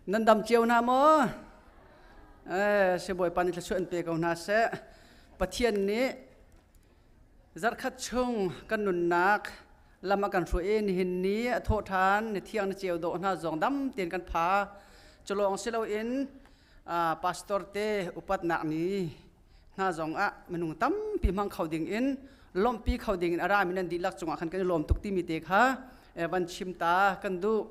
Nan dam cio hna maw? Eh, sibawipa nih thluachuah in pe ko hna seh. Pathian nih zarkhat chung kan nunnak lam a kan hruai i nihin ni a thawh ṭhan ni thiang ni ceu dawh hna zong dam tein kan pha. Culawng si loin pastor te upatnak ni hna zong ah minung tampi hmang kho ding in lawmhpi kho ding in a rami nan dihlak cungah khan kan i lawm tuk timi te kha van chim ta kan duh.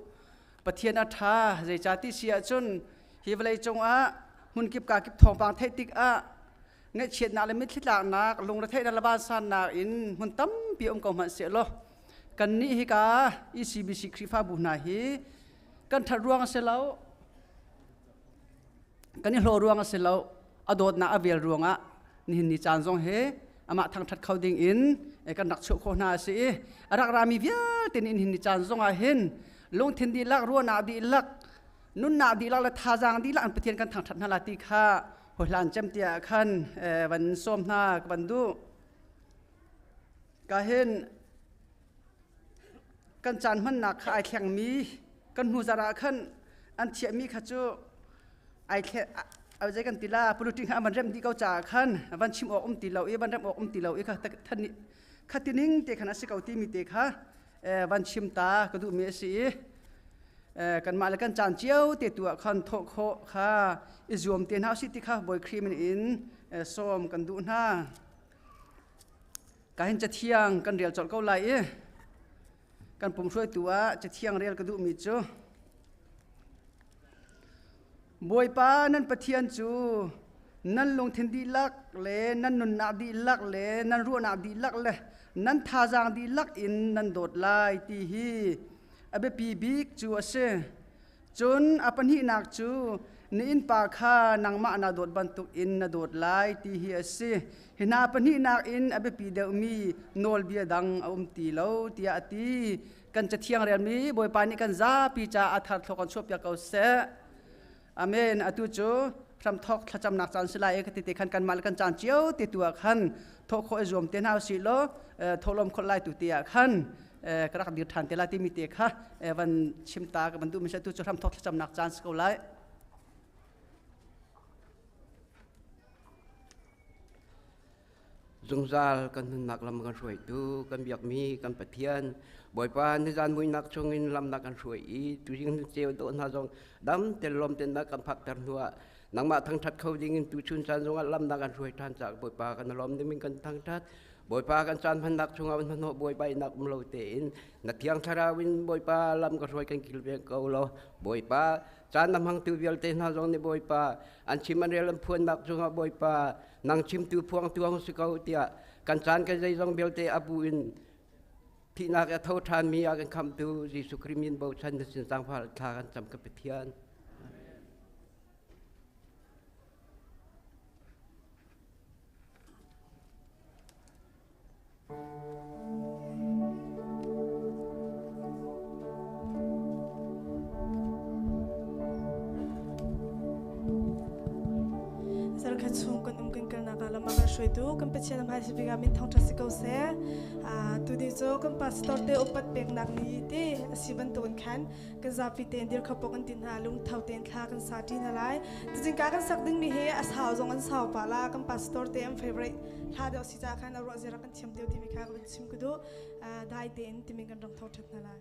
Pathian a ṭha zeicah ti si ahcun hi vawlei cungah hmunkip kakip thawngpang theih tikah ngaihchiatnak le mitthli tlaknak lungretheihnak le vansannak in hmun tampi um ko hmanh sehlaw kannih hika ECBC Khrihfabu hna hi kan ṭhat ruang a si lo kan i hlawh ruang a si lo a dawtnak a vel ruangah nihin ni caan zong hi amah thangṭhat kho ding in kan rak chuah khawh hna a si i a rak rami vialte nih nihin ni caan zong ah hin lungthin dihlak ruahnak dihlak nunnak dihlak le thazaang dihlak in Pathian kan thangṭhat hna la ti kha hlan cem tiah khan van sawm hna ka van duh ka hin kan caan hmannak kha ai thlengmi kan hnu zarh ah khan an thiahmi kha cu ai thle zei kan ti la polluting kha van rem dih ko caah khan van chim awk um ti lo i van rem awk um ti lo i kha kha tining te khan a si ko timi te kha van chim ta ka duhmi a si i kanmah le kan caan cio te tu ah khan thawh khawh kha i zuam te hna usih ti kha Bawi Khrih min in sawm kan duh hna. Ka hin cathiang kan rel colh ko lai i kan pum hruaitu ah cathiang rel ka duhmi cu Bawipa nan Pathian cu nan lungthin dihlak le nan nunnak dihlak le nan ruahnak dihlak le nan thazaang dihlak in nan dawt lai ti hi a biapi bik cu a si. Cun a pahnihnak cu na innpa kha nangmah na dawt bantukin na dawt lai ti hi a si. Hi hna pahnihnak in a biapi deuhmi nawlbia dang a um ti lo tiah a ti. Kan cathiang relmi Bawipa nih kan zapi caah a thar thlawk kan chuahpiak ko seh. Amen. Atu cu hramthawk thlacamnak caan si lai i ka ti te khan kanmah le kan caan cio te tu ah khan thawh khawh i zuam te hna usih law thawhlawm khawlh lai tu te ah khan ka rak dir ṭhan te lai timi te kha van chim ta ka van duhmi si. Atu cu hramthawk thlacamnak caan si ko lai. Zungzal kan nunnak lam kan hruaitu kan biakmi kan Pathian Bawipa nizan muinak chungin lamnak kan hruai i tuzing ceu dawh hna zong dam te lawm te na kan phakter hnuah nangmah thangthat kho dingin tuchun caan zongah lamnak kan hruai ṭhan caah Bawipa kan lawm dingin kan thangthat Bawipa kan caan hmannak chungah hnahnawh Bawipa inak um lo tein na thiang thlarau in Bawipa lam ka hruai kan kilveng ko law Bawipa caan na hmangtu vialte hna zong nih Bawipa an chim an rel an phuannak cungah Bawipa nang chimtu phuangtu hong si ko tiah kan caan kan zeizong vialte a bu in thihnak a tho ṭhanmi a kan khamhtu Jesuh Khrih min bochan na sin zaangfah thla kan cam ka Pathian. Zarkhat chung kan um kan kalnak ah lam a kan hruaitu kan Pathian hmai sibik ah min thangṭhat si ko seh. Tuni cu kan pastor te upat peknak ni te a si bantukin khan kan zapi tein dir kho pok an ti hna lungtho tein thla kan sa ṭi hna lai. Tuzing ka kan sak dingmi hi a sau zong an sau pah la kan pastor te an favorite hla deuh si caah khan a ruah zia rak kan thiam deuh timi kha ka van chim ka duh. Dai tein timi kan rak tho ṭhat hna lai.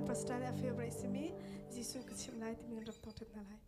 Kan pastor le a favorite simi Jesuh ka chimh lai timi kan rak thawngṭhat hna lai.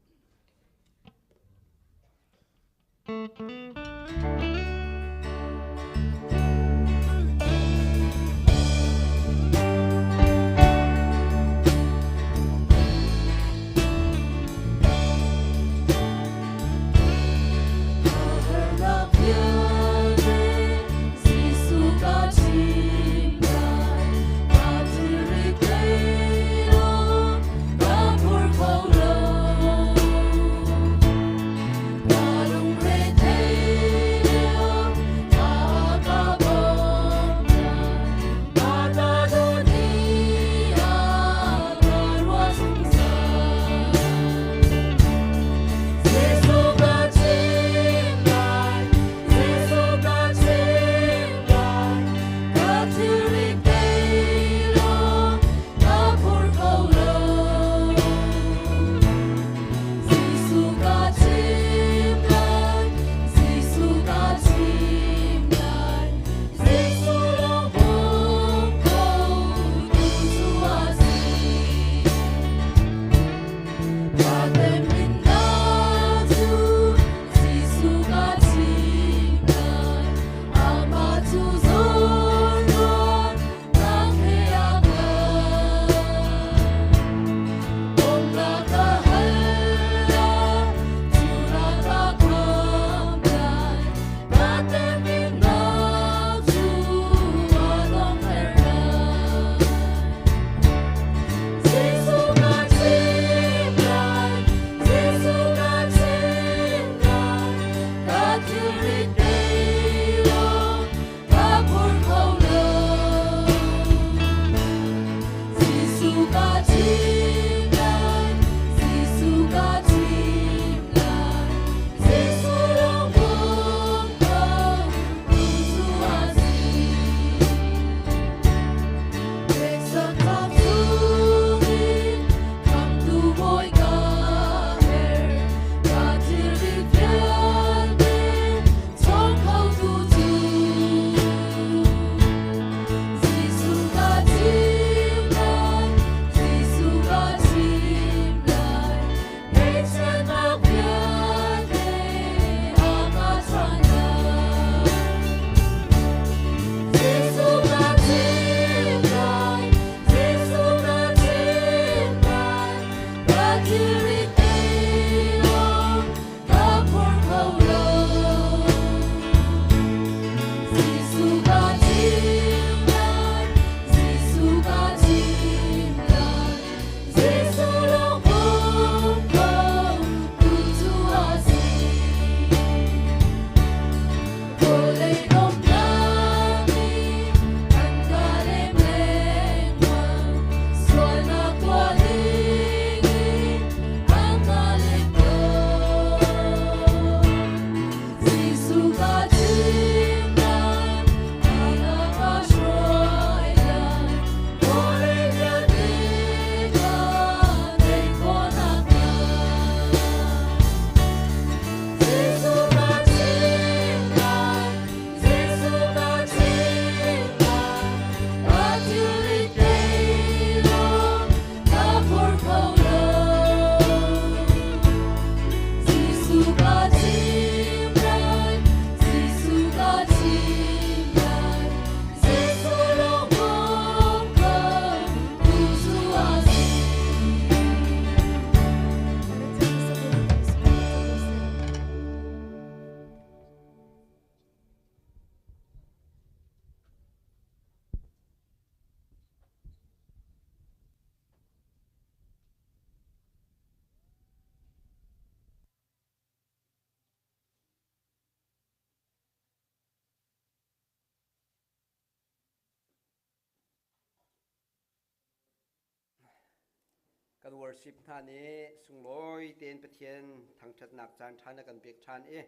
Kan worship hna nih sunglawi tein Pathian thangṭhatnak caan ṭha na kan pek ṭhan i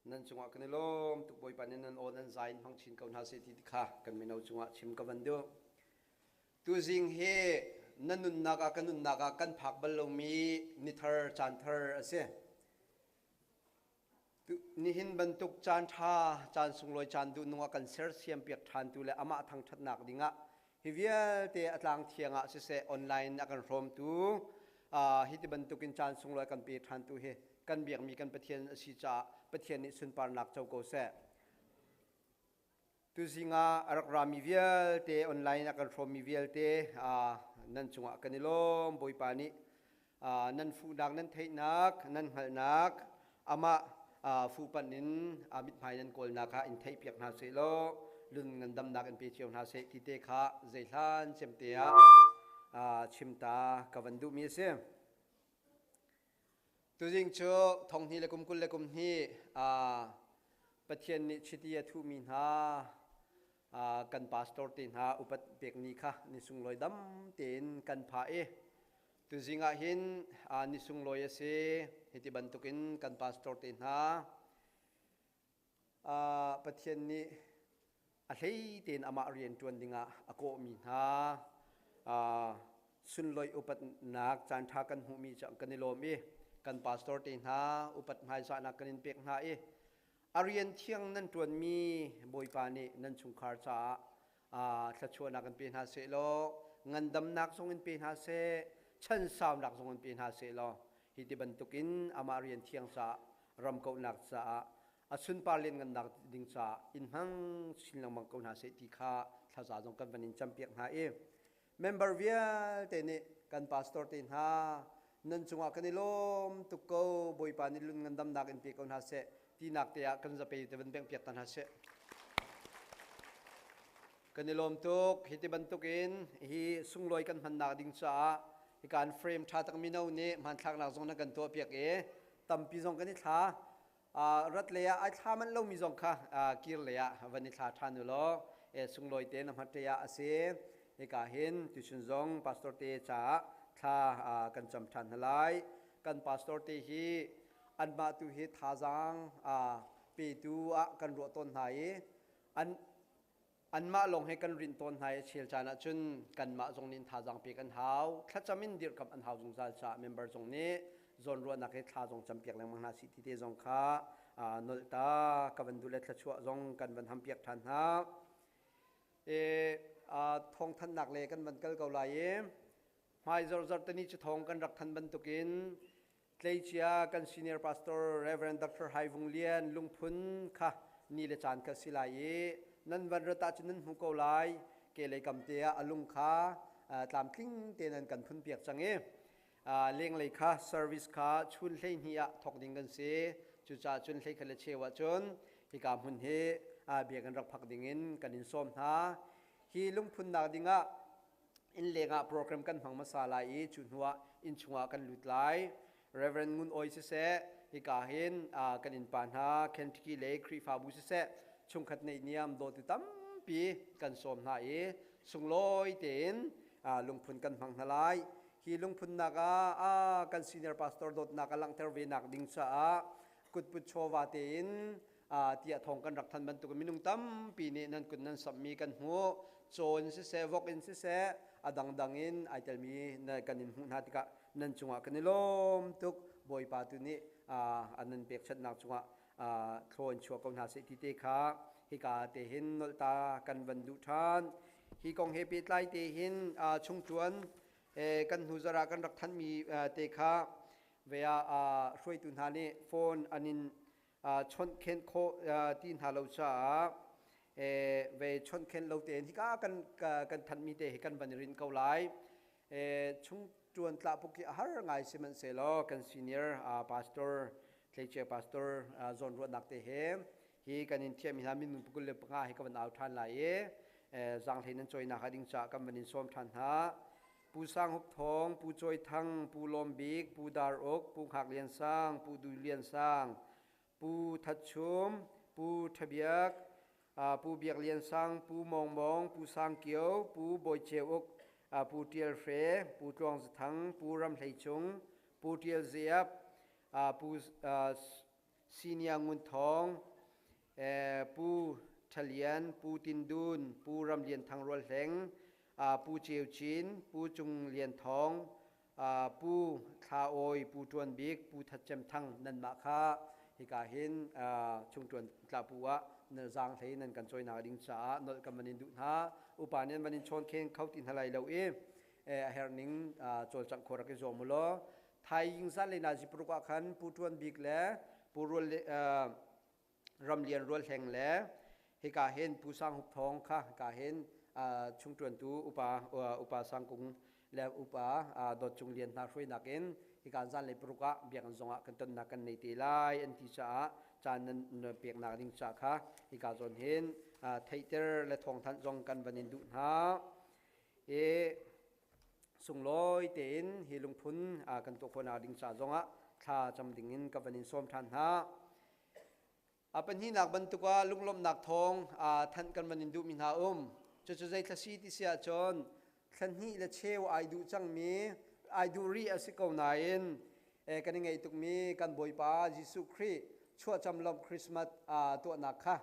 nan cungah kan i lawm tuk. Bawipa nih nan aw nan zai in hmang chin ko hna seh ti kha kan mino cungah chim ka van duh. Tuzing hi na nunnak ah ka nunnak ah kan phak bal lomi ni thar caan thar a si. Nihin bantuk caan ṭha, caan sunglawi, caan duhnung a kan sersiam piak ṭhantu le amah thangṭhatnak dingah Hi vialte a tlang thiang ah siseh online a kan hrawmtu hi ti bantukin caan sunglawi kan pe ṭhantu hi kan biakmi kan Pathian a si caah Pathian nih sunparnak co ko seh. Tuzing ah a rak rami vialte online a kan hrawmmi vialte nan cungah kan i lawm. Bawipa nih nan fuhnak nan theihnak nan hngalhnak amah fuhpanh in mithmai nan kawlnak ah in theihpiak hna seh law lun ngandamnak in pe cio hna seh ti te kha zeihlan cemte ah chimta ka van duhmi a si. Tuzing cu thonghni le kum 20 le kum hnih Pathian nih chiti a thuhmi hna kan pastor te hna upat pek ni kha ni sunglawi dam tein kan phah i tuzing ah hin ni sunglawi a si. Hiti bantukin kan pastor te hna Pathian nih a hlei tein amah rian ṭuan dingah a kawhmi hna sunlawih upatnak caanṭha kan hmuhmi cu kan i lawm i kan pastor te hna upat hmaizahnak kan in pek hna i a rian thiang nan ṭuanmi Bawipa nih nan chungkhar caah thluachuahnak in pe hna seh law ngandamnak zong in pe hna seh, chansaunak zong in pe hna seh law hi ti bantukin amah rian thiang caah ramkohnak caah a sunpar lianngannak ding caah in hmang chin lengmang ko hna seh ti kha thlaza zong kan van in campiak hna i member vialte nih kan pastor te hna nan cungah kan i lawm tuk ko. Bawipa nih lun ngandamnak in pe ko hna seh tinak te ah kan zape te van bengh piak ta hna seh. Kan i lawm tuk. Hi ti bantukin hi sunglawi kan hmannak ding caah hi kan frame tha tak mino nih hmanthlaknak zong na kan tuah piak i tampi zong kan i thla. Rat lei ah ai thla manh lomi zong kha kir lei ah van i thla ṭhan u law sunglawi te na hmat ah a si. Hika hin tuchun zong pastor te caah thla kan cam ṭhan hna lai. Kan pastor te hi anmah tu hi thazaang petu ah kan ruah tawn hna i an Anmah lawng he kan rinh tawn hna i chel caan ahcun kanmah zong nih thazaang pek an hau. Thlacam in dirhkamh an hau zungzal caah member zong nih zawnruahnak he thla zong campiak lengmang hna sih ti te zong kha nolh ta ka van duh le thluachuah zong kan van hampiak ṭhan hna. E, thawngthanhnak le kan van kal ko lai i hmai zorzor tani cu thawng kan rak than bantukin Tleicia kan senior pastor Reverend Dr. Hai Vung Lian lungphun kha ni le caan kha si lai i nan van rat ahcun nan hmu ko lai. Ke lei kam te ah a lung kha tlamtling te nan kan phun piak cang i lenglei kha service kha chun 12 ah thawk ding kan si. Cucaah chun hlei khat le cheu ahcun hika hmun hi bia kan rak phak ding in kan in sawm hna. Hi lungphunnak ding ah innleng ah program kan hmang hmasa lai i cu hnuah inn chungah kan lut lai. Reverend Ngun Oi siseh, hika hin kan innpa hna Kentucky le Khrihfabu siseh, chungkhat neihniam dawtu tampi kan sawm hna i sunglawi tein lungphun kan hmang hna lai. Hi lungphunnak ah kan senior pastor dawtnak a langhter ve nak ding caah kutput chawva tein tiah thawng kan rak than bantuk minung tampi nih nan kut nan samhmi kan hmuh. Caw in siseh, vok in siseh, a dangdang in ai telmi kan in hmuh hna tikah nan cungah kan i lawm tuk. Bawipa tu nih an nan pekchanhnak cungah thlaw in chuah ko hna seh ti te kha hika te hin nolh ta kan van duh ṭhan. Hi kong he pehtlai te hin chungṭuan kan hnu zarh ah kan rak thanmi te kha ve ah hruaitu hna nih phone an in chonhkhenh khawh ti hna lo caah ve chonhkhenh lo tein hika kan kan thanmi te hi kan van i rinh ko lai. Chung tuan tlah puk hi a har ngai, sihmanhsehlaw kan senior pastor tleicia pastor zawn ruahnak te he hi kan in thiam hna minung 25 hi ka van au ṭhan lai i zaanghlei nan cawinak ding caah kan van in sawm ṭhan hna. Pu Sang Hup Thawng, Pu Cawi Thang, Pu Lawm Bik, Pu Dar Uk, Pu Hngak Lian Sang, Pu Du Lian Sang, Pu That Chum, Pu Tha Biak, Pu Biak Lian Sang, Pu Mawng Mawng, Pu Sang Kio, Pu Bawi Ceu Uk, Pu Tial Hre, Pu Tluang Za Thang, Pu Ram Hlei Cung, Pu Tial Ziap, Pu Sinia Ngun Thawng, Pu Tha Lian, Pu Tin Dun, Pu Ram Lian Thang Rual Hleng, Pu Ceu Cin, Pu Cung Lian Thawng, Pu Thla Awi, Pu Ṭuan Bik, Pu That Cem Thang nanmah kha Hika hin chungṭuan tlapu ah na zaang hlei nan kan cawinak ding caah nolh kan van in duh hna. Upa nih an van in chawn khen kho ti hna lai lo i a herh ning cawlcangh khawh rak i zuam u law. Thaizing zan le nazi paruk ah khan Pu Ṭuan Bik le Pu Rual Ram Lian Rual Hleng le hika hin Pu Sang Hup Thawng kha hika hin chungṭuantu upa upa Sang Kung le upa Dawt Cung Lian hna hruainak in hika zanlei paruk ah biakinn zongah kan tonnak kan nei te lai an ti caah caan nan peknak ding ca kha hika zawn hin theihter le thawngthanh zong kan van in duh hna. I sunglawi tein hi lungphun kan tuah khawhnak ding ca zongah thla cam dingin ka van in sawm ṭhan hna. A pahnihnak bantuk ah lunglawmhnak thawng thanh kan van in duhmi hna um. Cucu zei thla si ti si ahcun thla hnih le cheu ai duh cangmi ai duh rih a si ko nain kan i ngeih tukmi kan Bawipa Jesuh Khrih chuahcam lawmh Christmas tuahnak kha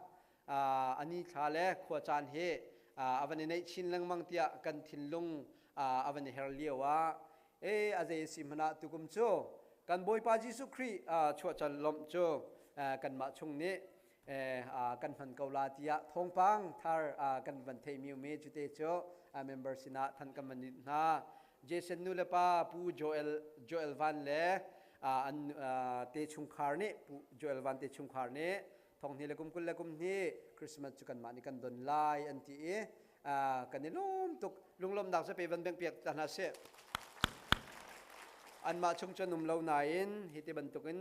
a ni thla le khua caan hi a van i neih chin lengmang tiah kan thinlung a van i her lio ah e a zei si hmanh ah tukum cu kan Bawipa Jesuh Khrih chuahcam lawmh cu kanmah chung nih kan hman ko la tiah thawngpang thar kan van theihmi um i cute cu member sinah than kan van hna. Jason nu le pa Pu Joel Joel Van le an te chungkhar nih Pu Joel Van te chungkhar nih thong hnih le kum 21 Christmas cu kanmah nih kan don lai an ti i kan i lawm tuk. Lunglawmnak zape van beng piak ta hna sih. Anmah chung cun um lo nain hi ti bantukin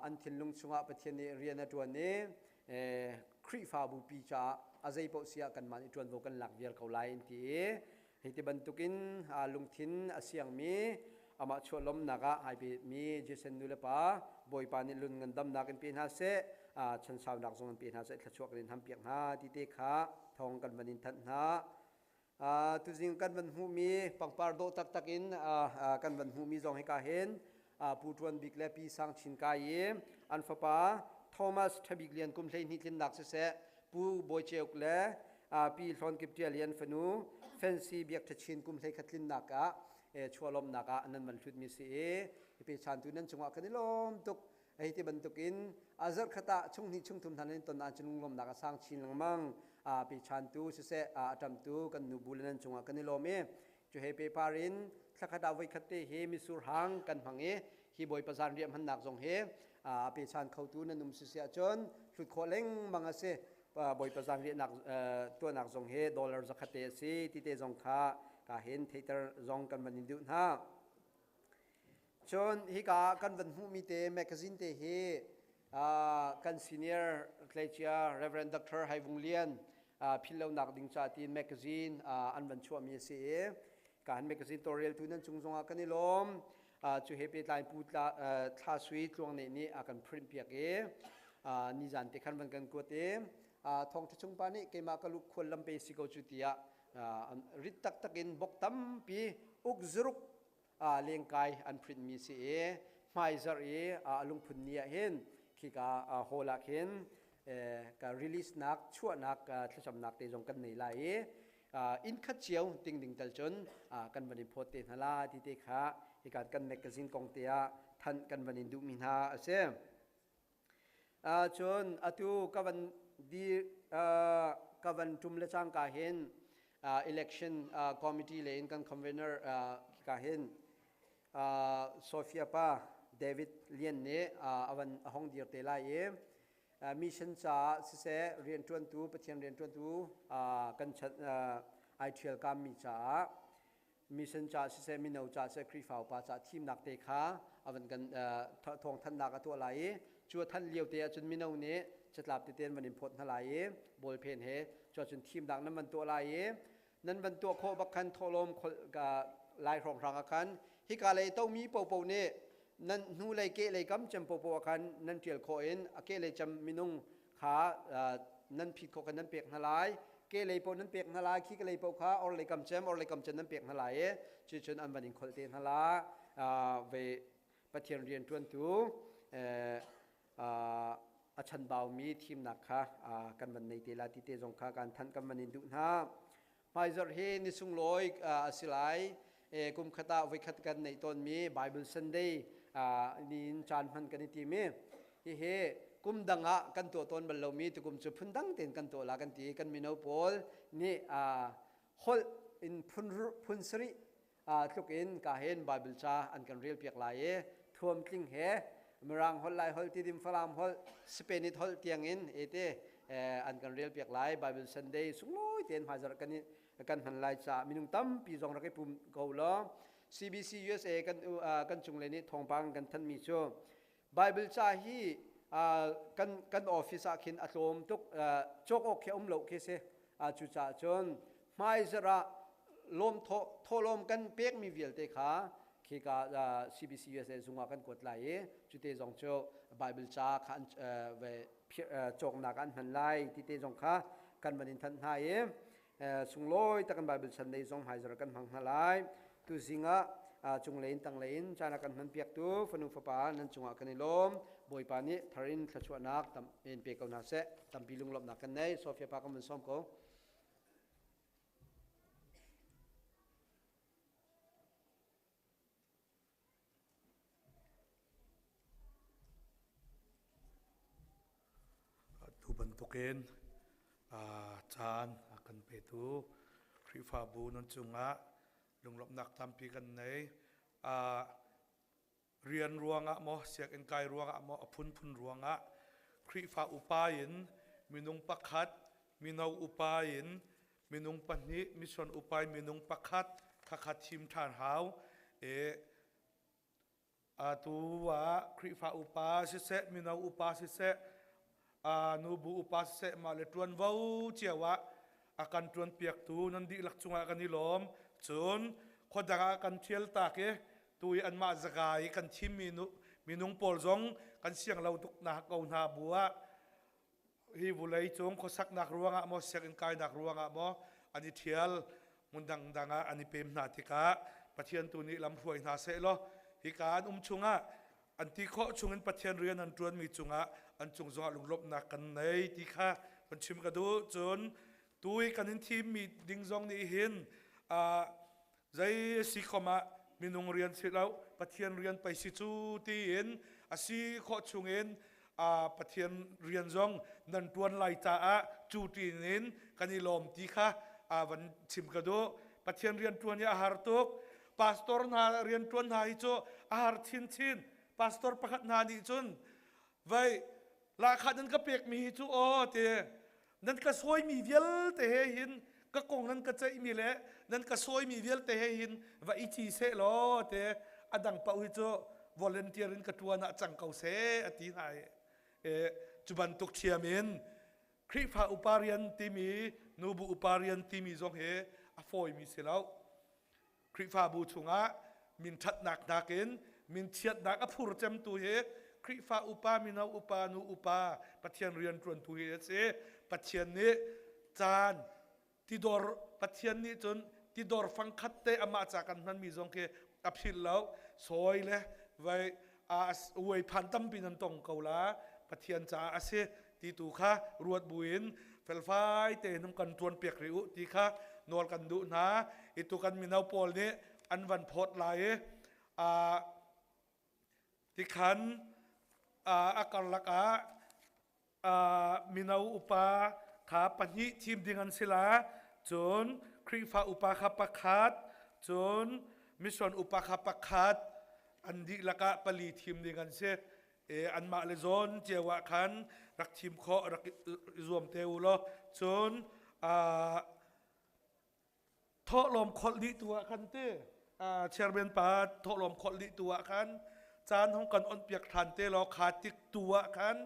an thinlung chungah Pathian nih rian a ṭuan i Khrihfabu pi caah a zei paoh si ah kanmah nih ṭuanvo kan lak viar ko lai an ti i hi ti bantukin lungthin a siangmi amah chuahlawmnak ah ai pemi Jason nu le pa Bawipa nih lun ngandamnak in pe hna seh, chansaunak zong in pe hna seh, thluachuah kan in ham piak hna ti te kha thawng kan van in thanh hna. Tuzing kan van hmuhmi pangpar dawh taktak in kan van hmuhmi zong hika hin Pu Ṭuan Bik le Pi Sang Chin Kai i an fapa Thomas Ṭhabik Lian kum 12 tlinnak siseh, Pu Bawi Ceuk le Pi Hlawn Kip Ṭial i an fanu Fancy Biak Ṭha Chin kum 11 tlinnak ah chuahlawmnak ah nan van hlutmi si i hi pechantu nan cungah kan i lawm tuk. Hei ti bantukin a zarh khat ah chung hnih chung thum hna nan ton ahcun lunglawmnak a sang chin lengmang. Pechantu siseh, a ṭamtu kan nu bu le nan cungah kan i lawm i cu he pepar in thlakhat ah voikhat te hi misur hang kan hmang i hi Bawipa zan riah hmannak zong hi a pechan khotu nan um sisi ahcun hlut khawh lengmang a si. Bawipa zan riahnak tuahnak zong hi dollar zakhat te a si ti te zong kha ka hin theiter zong kan van in duh hna. Cun hika kan van hmuhmi te magazine te hi kan senior tleicia Reverend Dr. Hai Vung Lian philhlonak ding ca tiin magazine an van chuahmi a si i kan magazine tawlreltu nan cung zongah kan i lawm. Cu he pehtlai Pu Thla Sui Tluang Neh nih a kan print piak i nizan te khan van kan kuat i thawngṭha chung pa nih keimah ka lu khual lam pe si ko cu tiah rit taktak in bok tampi uk zuruk lengkai an print mi si i hmaizarh i a lungphun ni ah hin khika hall ah khin ka release nak chuahnak thlacamnak te zong kan nei lai i inn khat cio ting ding tal cun kan van in phawt te hna la ti te kha hika kan magazine kong te ah than kan van in duh mi hna a si. Cun atu ka van di ka van tum le cangka hin election committee le in kan convener ka hin Sophia pa David Lian nih a van a hong dir te lai i mission caah siseh rianṭuantu Pathian rianṭuantu kan ai ṭhial kammi caah mission ca siseh, mino ca siseh, Khrihfa upa ca thimnak te kha a van kan thawngthanhnak a tuah lai i cu a thanh lio te ahcun mino nih catlap tete an van in phawt hna lai i ballpen he cu ahcun thimnak nan van tuah lai i nan van tuah khawh bak khan thawhlawm lai hrawnghrang ah khan hika lei tomi popo nih nan hnu lei ke lei kam cem popo ah khan nan ṭial khawh in a ke lei cem minung kha nan phit khawh khan nan pek hna lai, ke lei paoh nan pek hna lai, khi ke lei paoh kha or lei kam cem or lei kam cem nan pek hna lai i cucun an van in kholh te hna la. Ve Pathian rian ṭuantu a chanbaumi thimnak kha kan van nei te la ti te zong kha kan thanh kan van in duh hna. Hmaizarh hi ni sunglawi a si lai. Kum khat ah voikhat kan neih tawnmi Bible Sunday ni in caan hman kan i tim i. Hihi kum dang ah kan tuah tawn bal lomi tukum cu phundang tein kan tuah la kan ti. Kan mino pawl nih holh in phun phun sarih tluk in ka hin Bible ca an kan rel piak lai i thuamtling he Mirang holh, Lai holh, Tidim Falam holh, Spanish holh tiang in ete an kan rel piak lai. Bible Sunday sunglawi tein hmaizarh kan kan hman lai caah minung tampi zong rak i pum ko law. CBC USA kan kan cunglei nih thawngpang kan thanmi cu Bible ca hi kan kan office ah khin a tlawm tuk, cawk awk khi um lo khi si. Cucaah cun hmaizarh ah lawm thawhlawm kan pekmi vialte kha khika CBC USA zung ah kan kuat lai i cute zong cu Bible ca kha an ve cawknak an hman lai ti te zong kha kan van in thanh hna i sunglawi tak kan Bible Sunday zong hmaizarh kan hmang hna lai. Tu zing ah cunglei in tanglei in caan a kan hman piaktu fanu fapa nan cungah kan i lawm. Bawipa nih thar in thluachuahnak tam in pe ko hna seh. Tampi lunglawmhnak kan nei. Sofia pa kan vun sawm ko. Tu bantukin caan a kan petu Khrihfabu nan cungah lunglawmhnak tampi kan nei. Rian ruangah maw, sianginn kai ruangah maw, a phunphun ruangah Khrihfa upa in minung pakhat, mino upa in minung pahnih, mission upa in minung pakhat khakha thim ṭhan hau. E, atu ah Khrihfa upa siseh, mino upa siseh, nubu upa siseh, mah le ṭuanvo cio ah a kan ṭuanpiaktu nan dihlak cungah kan i lawm. Cun khuadang ah kan ṭhial tak i tu i anmah zaga i kan thimmi minung pawl zong kan siang lo tuk na ko hna bu ah hi vulei cung khuasaknak ruangah maw, sianginn kainak ruangah maw an i ṭhial, hmun dangdang ah an i pem hna tikah Pathian tu nih lam hruai hna seh law hika an um chungah an ti khawh chungin Pathian rian an ṭuanmi cungah an cung zongah lunglawmhnak kan nei ti kha kan chim ka duh. Cun tu i kan in thimmi ding zong nih hin zei si khom ah minung rian si lo, Pathian rian pei si cu tiin a si khawh chungin Pathian rian zong nan ṭuan lai caah cu ṭin in kan i lawm ti kha van chim ka duh. Pathian rian ṭuan hi a har tuk. Pastor hna rian ṭuan hna hi cu a har chinchin. Pastor pakhat hna nih cun vai lahkhah nan ka pekmi hi cu aw te nan ka sawimi vialte he hin, ka kong nan ka ceihmi le nan ka sawimi vialte he hin va i ci seh law te, a dang paoh hi cu volunteer in ka ṭuan ah cang ko seh a ti hna i cu bantuk ṭhiam in Khrihfa upa rian timi, nubu upa rian timi zong hi a fawimi si lo. Khrihfabu chungah min ṭhatnak nakin min chiatnak a phur cemtu hi Khrihfa upa, mino upa, nu upa, Pathian rian ṭuantu hi a si. Pathian nih caan tidor, Pathian nih cun tidor fangkhat te amah ca kan hmanmi zong khi a philh lo. Sawi le vai a uai phan tampi nan tong ko la. Pathian caah a si ti tu kha ruat buin felfai tein um kan ṭuan piak rih u ti kha nawl kan duh hna. Itu kan mino pawl nih an van phawt lai i tikhan a karlak ah mino upa kha pahnih thim ding an si la, cun Khrihfa upa kha pakhat, cun mission upa kha pakhat, an dihlak ah pali thim ding an si. Anmah le zawn cio ah khan rak thim khawh rak i zuam te u law, cun thawhlawm kholh dih tu ah khan te chairman pa thawhlawm kholh dih tu ah khan caan hong kan on piak than te law, kha tik tu ah khan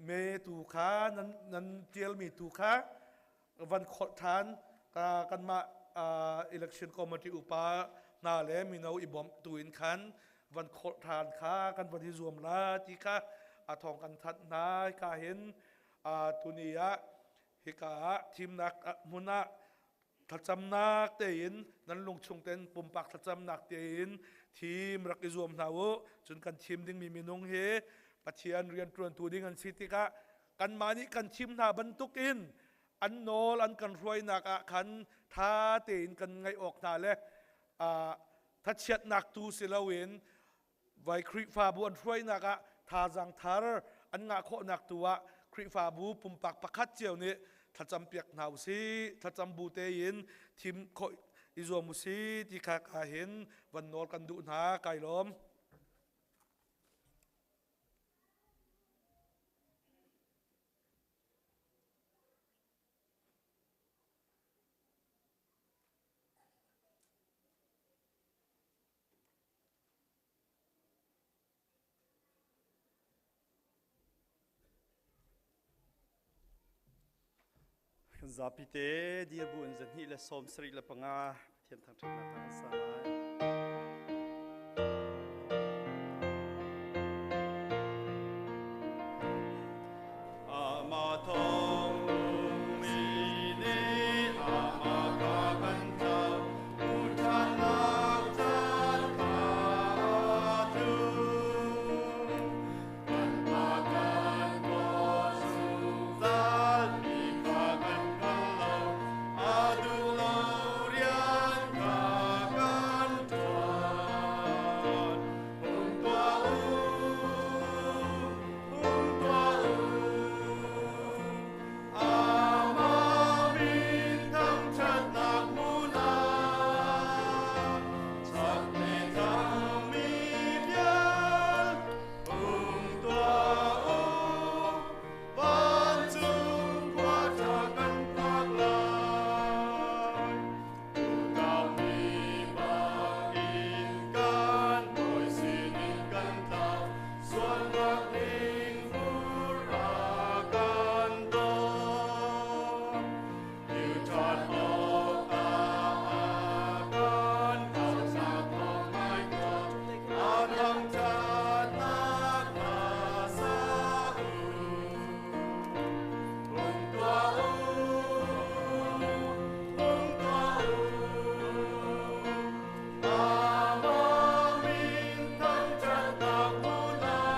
me tu kha nan nan tialmi tu kha van kholh than kanmah election committee upa hna le mino i bawmh tu in khan van kholh than kha kan van i zuam la ti kha a thong kan thanh hna. Ka hin tuni ah hika ah thimnak hmun ah thlacamnak tein, nan lungchung ten pumpak thlacamnak tein thim rak i zuam hna u. Cun kan thim dingmi minung hi Pathian rian ṭuantu ding an si tikah kanmah nih kan thim hna bantukin an nawl an kan hruainak ah khan ṭha tein kan ngaih awk hna le thachiatnak tu si loin vai Khrihfabu an hruainak ah Thazang thar an ngah khawhnak tu ah Khrihfabu pumpak pakhat cio nih thlacam piak hna usih. Thlacam bu tein thim khawh i zuam usih ti kha ka hin van nawl kan duh hna. Kai lawm. Kan zapi te dir bu in 275 Pathian thangṭhatnak hla kan sa lai. Amah thawng mi nih amah kha kan tlau, Ṭhatnak caan kha a tlung. Kan pa kan kawl zungzal mi kha kan hngal lo, a duh lo rian kha kan ṭuan. Hung tuah u, hung tuah u, Amah min thangṭhatnak hmun ah chak le thang mi vial hung tuah u, vancung khua ṭha kan phak lai. Tuukawmi bangin kan bawi sinin kan tlau, sualnak ning fur a kan dawn. Ṭhat awk ah a kan auhnak thawng ngai tuah, a thangṭhatnak hla sa u. Hung tuah u, hung tuah u, Amah min thangṭhatnak hmun ah,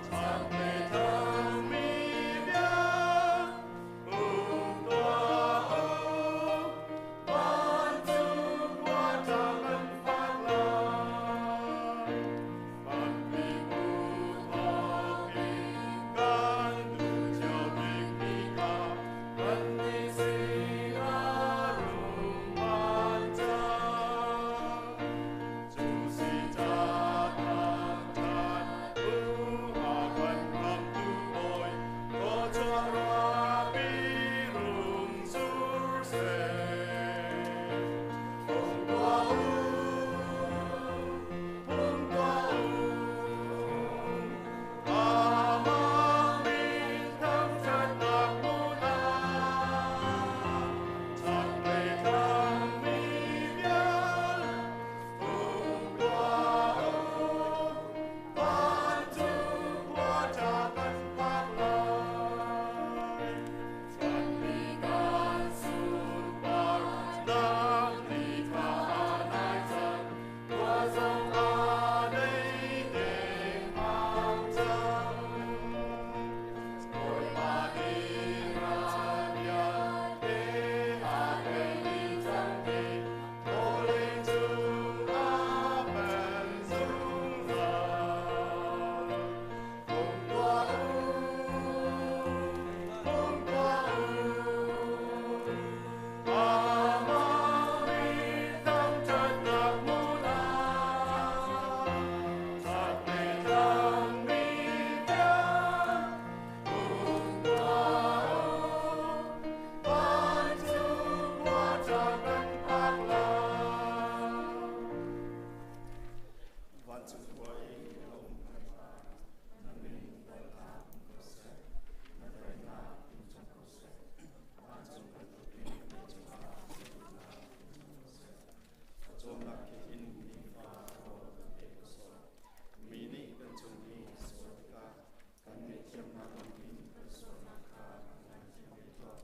chak le thang mi vial hung tuah u, vancung khua ṭha kan phak lai. Kan pipu thawk in kan duh cio bikmi kha kannih sinah rung phan cang. Cu si ca thangṭhat u a kan khamhtu Bawi, thawchuah ruahpi rung sur seh. Hung tuah u, hung tuah u, Amah min thangṭhatnak hmun ah, chak le thlang mi vial hung tuah u, vancung khua ṭha kan phak lai. Chanmi kan sunparnak ni kha a nai cang, khua zong a dei dengmang cang. Bawipa nih ral vialte a tei dih cang i vawlei cung a pen zungzal. Hung tuah u, hung tuah u, Amah min thangṭhatnak hmun ah, chak le thlang mi vial hung tuah u, vancung khua ṭha kan phak lai. Vancung khua i a um kan Pa, na min Bawipa um ko seh, na pennak in cang ko seh, vancung bantukin vawleicung ah na duhnak in cang ko seh. Pawcawmnak he in nifa rawl kan pe ko sawh. Mi nih kan cung i sual tikah kan ngaihthiamnak lamin kan sualnak kha kan ngaithiam ve tuah.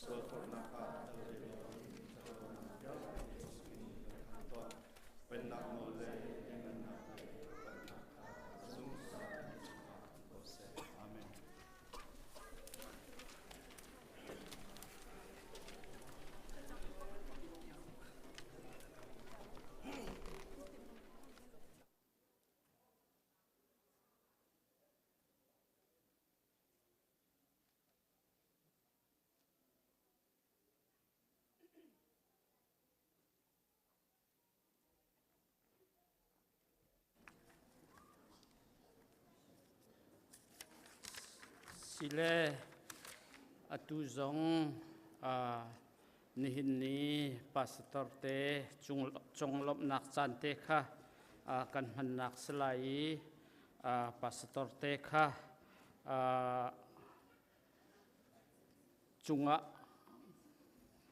Sualforhnak ah tel ve loin ṭhatlonak vialte chungin kan khamh tuah. Pennak nawl le lianngannak le upatnak Sile atu zong nihin ni pastor te conglawmhnak caan te kha kan hmannak si lai i pastor te kha cungah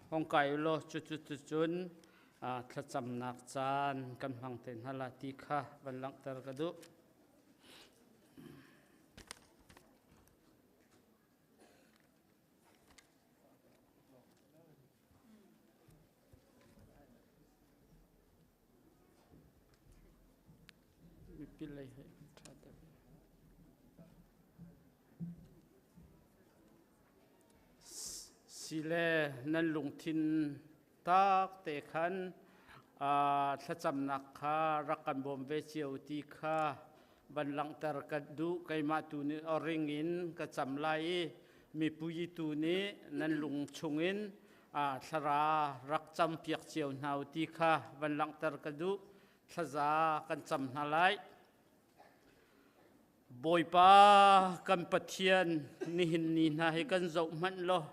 hong kai u law cucucun thlacamnak caan kan hmang te hna la ti kha van langhter ka duh. Mipi lei he ṭha deuh. Sile nan lungthin tak te khan thlacamnak kha rak kan bawm ve cio ti kha van langhter ka duh. Keimah tu nih ring in ka cam lai i mipui tu nih nan lung chungin thlara rak campiak cio hna u ti kha van langhter ka duh. Thlaza kan cam hna lai. Bawipa kan Pathian, nihin ni hna hi kan zoh hmanh law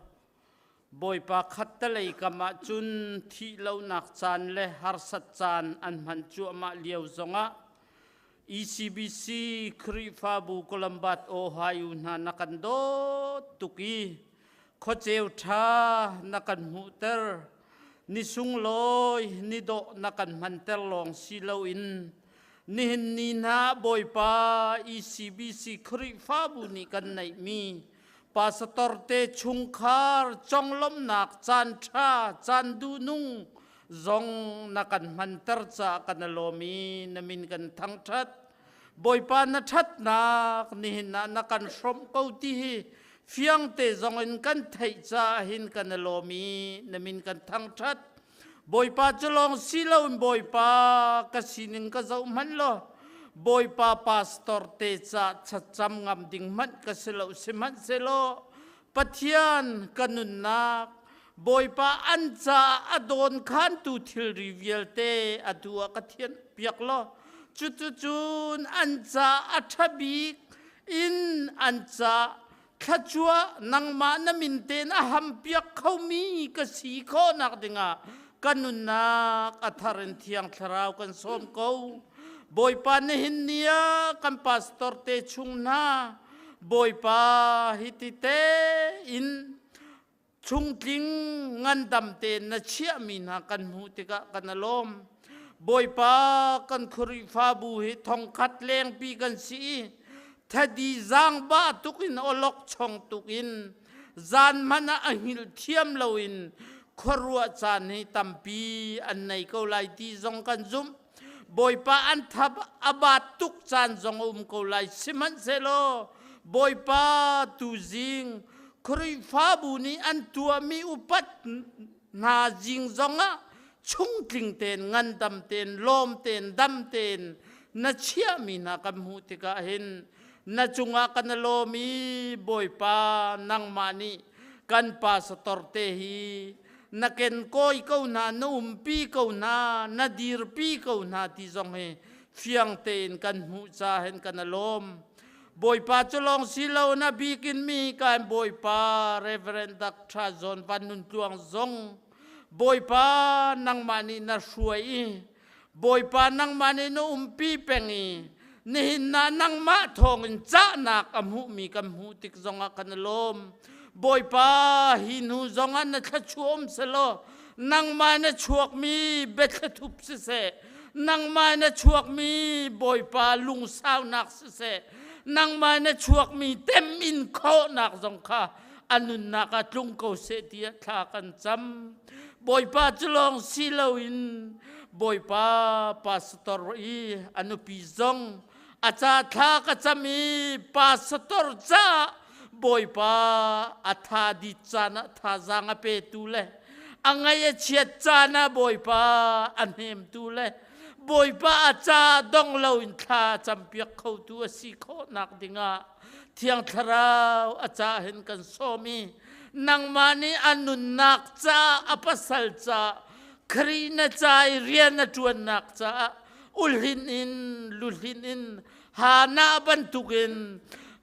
Bawipa khattelei kam ah cun thih lonak caan le harsat caan an hman cuahmah lio zongah ECBC Khrihfabu Columbus Ohio hna na kan dawt tuk i khuaceu ṭha na kan hmuhter. Ni sunglawi ni dawh na kan hmanter lawng si loin nihin ni hna Bawipa ECBC Khrihfabu nih kan neihmi pastor te chungkhar conglawmhnak caan ṭha caan duhnung zong na kan hmanter caah kan i lawm i na min kan thangṭhat. Bawipa na ṭhatnak nihin ah na kan hrawmh ko ti hi fiangte zong in kan theih caah hin kan i lawm i na min kan thangṭhat. Bawipa cu lawng si loin Bawipa ka sining ka zoh hmanh law Bawipa pastor te ca chacam ngam ding hmanh ka si lo sihmanhsehlaw Pathian ka nunnak Bawipa an caah a dawn khantu thilri vialte atu ah ka thianh piak law cuticun an caah a ṭha bik in an caah thluachuah nangmah na min tein a hampiak khomi ka si khawhnak dingah ka nunnak a thar in Thiang Thlarau kan sawm ko. Bawipa nihin ni ah kan pastor te chung hna Bawipa hiti tein chungtling ngandam tein na chiahmi hna kan hmuh tikah kan i lawm. Bawipa kan Khrihfabu hi thongkhat lengpi kan si i thadi zaangba tuk in awlok chong tuk in zan hmanh ah a hngilh thiam loin khuaruah caan hi tampi an nei ko lai ti zong kan zumh. Bawipa an thap a bat tuk caan zong a um ko lai. Sihmanhsehlaw Bawipa tuzing Khrihfabu nih an tuahmi upat hna zing zongah chungtling tein ngandam tein lawm tein dam tein na chiahmi hna kan hmuh tikah hin na cungah kan i lawm i Bawipa nangmah nih kan pastor te hi na kenkawi ko hna, na umpi ko hna, na dirpi ko hna ti zong hi fiang tein kan hmuh ca hin kan i lawm. Bawipa cu lawng si lo na bikin mi kan Bawipa Reverend Dr. John Van Nun Tluang zong Bawipa nangmah nih na hruai i Bawipa nangmah nih na umpi peng i nihin na nangmah thawngin cahnak a hmuhmi kan hmuh tik zongah kan i lawm. Bawipa hi hnu zongah na thluachuah um selaw nangmah na chuakmi biathlathup siseh nangmah na chuakmi Bawipa lungsaunak siseh nangmah na chuakmi temin khawhnak zong kha a nunnak ah tlung ko seh tiah thla kan cam. Bawipa cu lawng si loin Bawipa pastor i a nupi zong a ca thla ka cam i pastor caah Bawipa a tha dit caan ah thazaang a petu le a ngaih a chiat caan ah Bawipa a hnemtu le Bawipa a ca dong loin thla campiak khotu a si khawhnak dingah Thiang Thlarau a ca hin kan sawm i nangmah nih a nunnak caah a pasal caah Khrih na ca i rian a ṭuannak caah ulhin in luhlin in hana bantukin.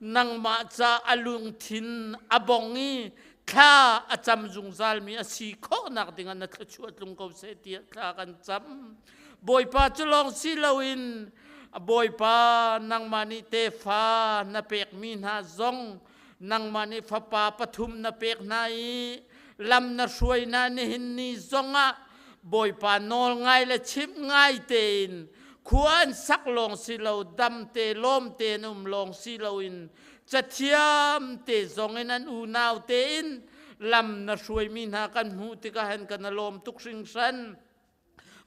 Nangmah ca a lungthin a bong i thla a cam zungzalmi a si khawhnak dingah na thluachuah tlung ko seh tiah thla kan cam. Bawipa cu lawng si loin Bawipa nangmah nih tefa na pekmi hna zong nangmah nih fapa pathum na pek hna i lam na hruai hna nihin ni zongah Bawipa nawl ngai le chimh ngai tein khua an sak lawng si lo dam te lawm te an um lawng si loin cathiam te zong in an unau tein lam na hruaimi hna kan hmuh tikah hin kan lawm tuk hringhran.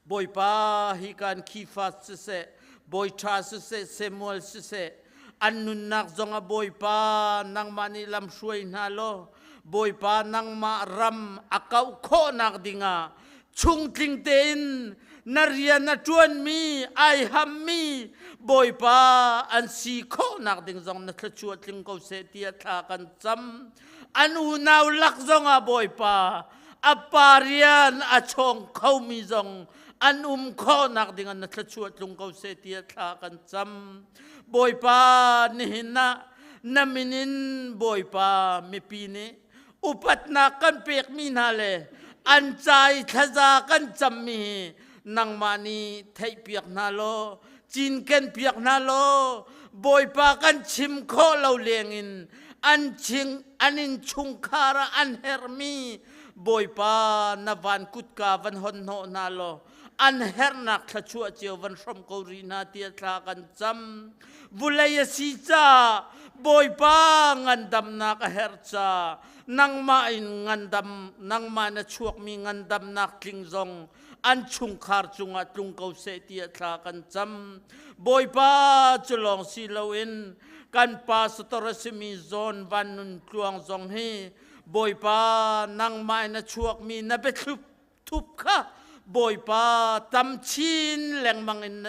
Bawipa hi kan Khifas siseh, Bawi ṭha siseh, Samuel siseh, an nunnak zongah Bawipa nangmah nih lam hruai hna law, Bawipa nangmah ram a kauh khawhnak dingah chungtling tein na rian a ṭuanmi, ai hammi Bawipa an si khawhnak ding zong na thluachuah tling ko seh tiah thla kan cam. An unau lak zongah Bawipa a pa rian a chawng khomi zong an um khawhnak ding na thluachuah tlung ko seh tiah thla kan cam. Bawipa nihin ah na min in Bawipa mipi nih upatnak kan pekmi hna le an ca i thlaza kan cammi hi nangmah nih theihpiak hna law cinken piak hna law Bawipa kan chim khawh lo lengin an ching an in chungkhar ah an herhmi Bawipa na van kutka van hon hnawh hna law an herhnak thluachuah cio van hrom ko rih hna tiah thla kan cam vulei a si ca Bawipa ngandamnak a herh ca nangmah in ngandam nangmah na chuakmi ngandamnak tling zong an chungkhar cungah tlung ko seh tiah thla kan cam. Bawipa cu lawng si loin kan pastor a simi John Van Nun Tluang zong hi Bawipa nangmah in a chuakmi na biathlup thup kha Bawipa tam chin lengmang in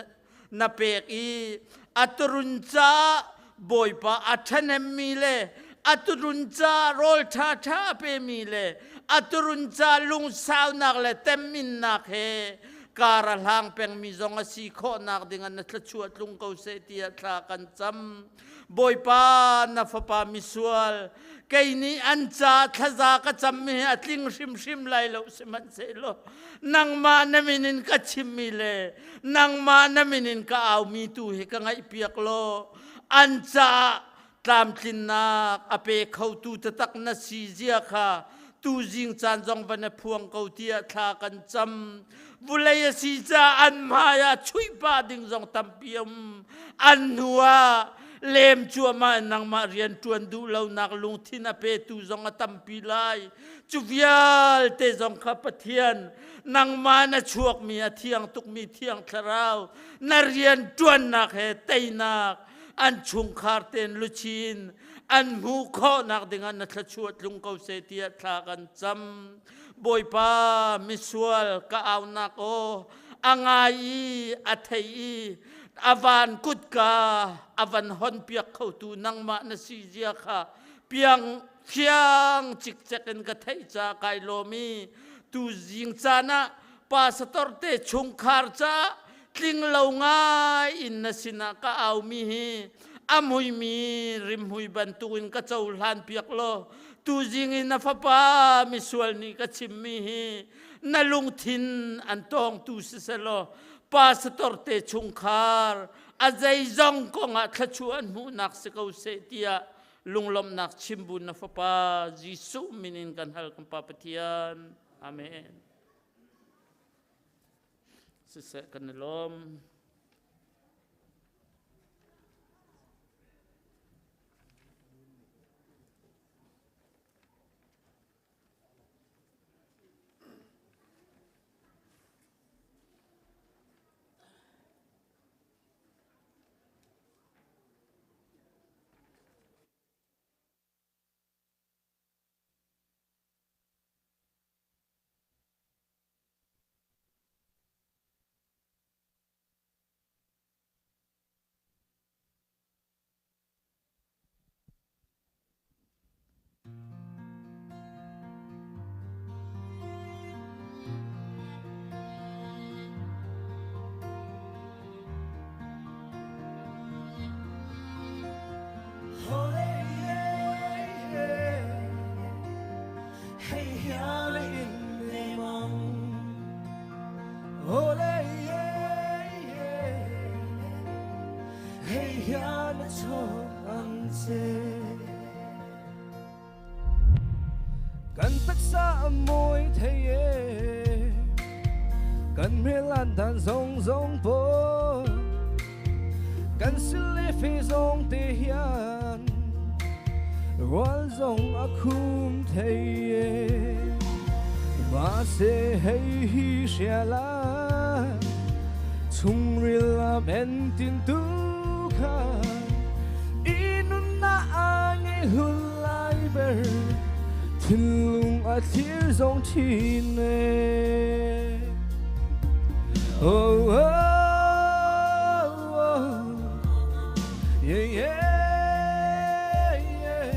na pek i a turun caah Bawipa a ṭhahnemmi le a turun ca rawl ṭhaṭha a pemi le a turun ca lungsaunak le temminnak he kar a hlang pengmi zong a si khawhnak dingah na thluachuah tlung ko seh tiah thla kan cam. Bawipa na fapa misual kei nih an ca thlaza ka cammi hi a tling hrimhrim lai lo sihmanhsehlaw nangmah na min in ka chimmi le nangmah na min in ka aumi tu hi ka ngaihpiak law an caah tlamtlinnak a pe khotu taktak na si zia kha tu zing caan zong van i phuang ko tiah thla kan cam vulei a si caah an hmai ah chuihpah ding zong tampi um an hnu ah lem cuahmah in nangmah rian ṭuan duh lonak lungthin a petu zong a tampi lai cu vialte zong kha Pathian nangmah na chuakmi a thiang tukmi thiang thlarau na rian ṭuannak he teinak an chungkhar ten luchin an hmuh khawhnak dingah na thluachuah tlung ko seh tiah thla kan cam Bawipa misual ka aunak aw a ngai i a thei i a van kutka a van hon piak khotu nangmah na si zia kha piang fiang cikcek in ka theih ca kai lawm i tu zing caan ah pastor te chungkhar ca tling lo ngai in na sinah ka aumi hi a muimi rimhmui bantukin ka cohlan piak law tuzing in na fapa misual nih ka chimmi hi na lungthin an tawngtu siselaw pastor te chungkhar a zeizong kongah thluachuah an hmuhnak si ko seh tiah lunglawmhnak chim bu na fapa Jesuh min in kan hal kan Pa Pathian. Amen. Siseh kan i lawm. hian a chawng ang che. Kan taksa a mawi thei e, kan hmel an dan zong zong pawh, kan sil le fe zong te hian rual zong a khum thei e. Mahse hei hi hria la, chungril a men tin tu khan i nunnak a ngei hlun lai ber, thinlung a thlir zong thin e. Oh, oh, oh, yeah, yeah, yeah.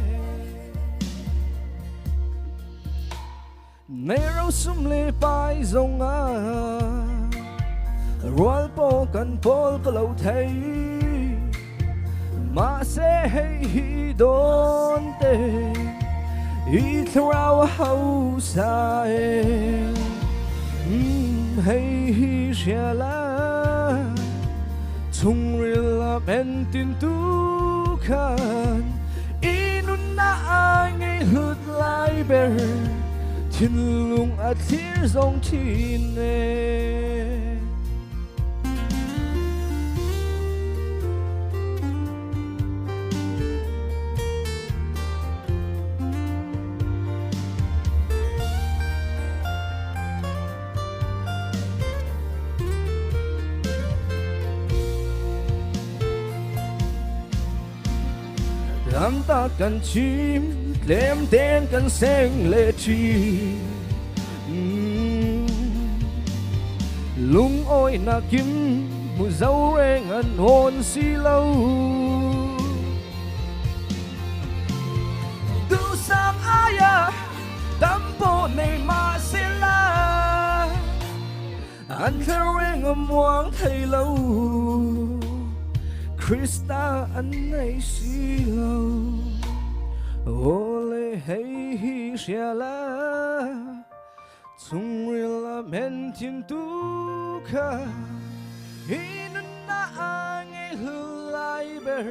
Nei ro sum le pai zong ah rual po kan pawl ka lo thei, mahse hei hi dawn te i thlarau a hausa e. Hei hi hria la, chungril a men tin tu khan i nunnak a ngei hlut lai ber, thinlung a thlir zong thin e. Lam ta kan chim tlem ten kan seng le thi, lung oi na kim mu zo reng an hon si lo. Du sang aya tampo nei ma se la, an reng a muang thei lo, Krista an nei si lo. Ole hei hi hria la, chungril a men thin tu kha hi nunnak a ngei hlu lai ber,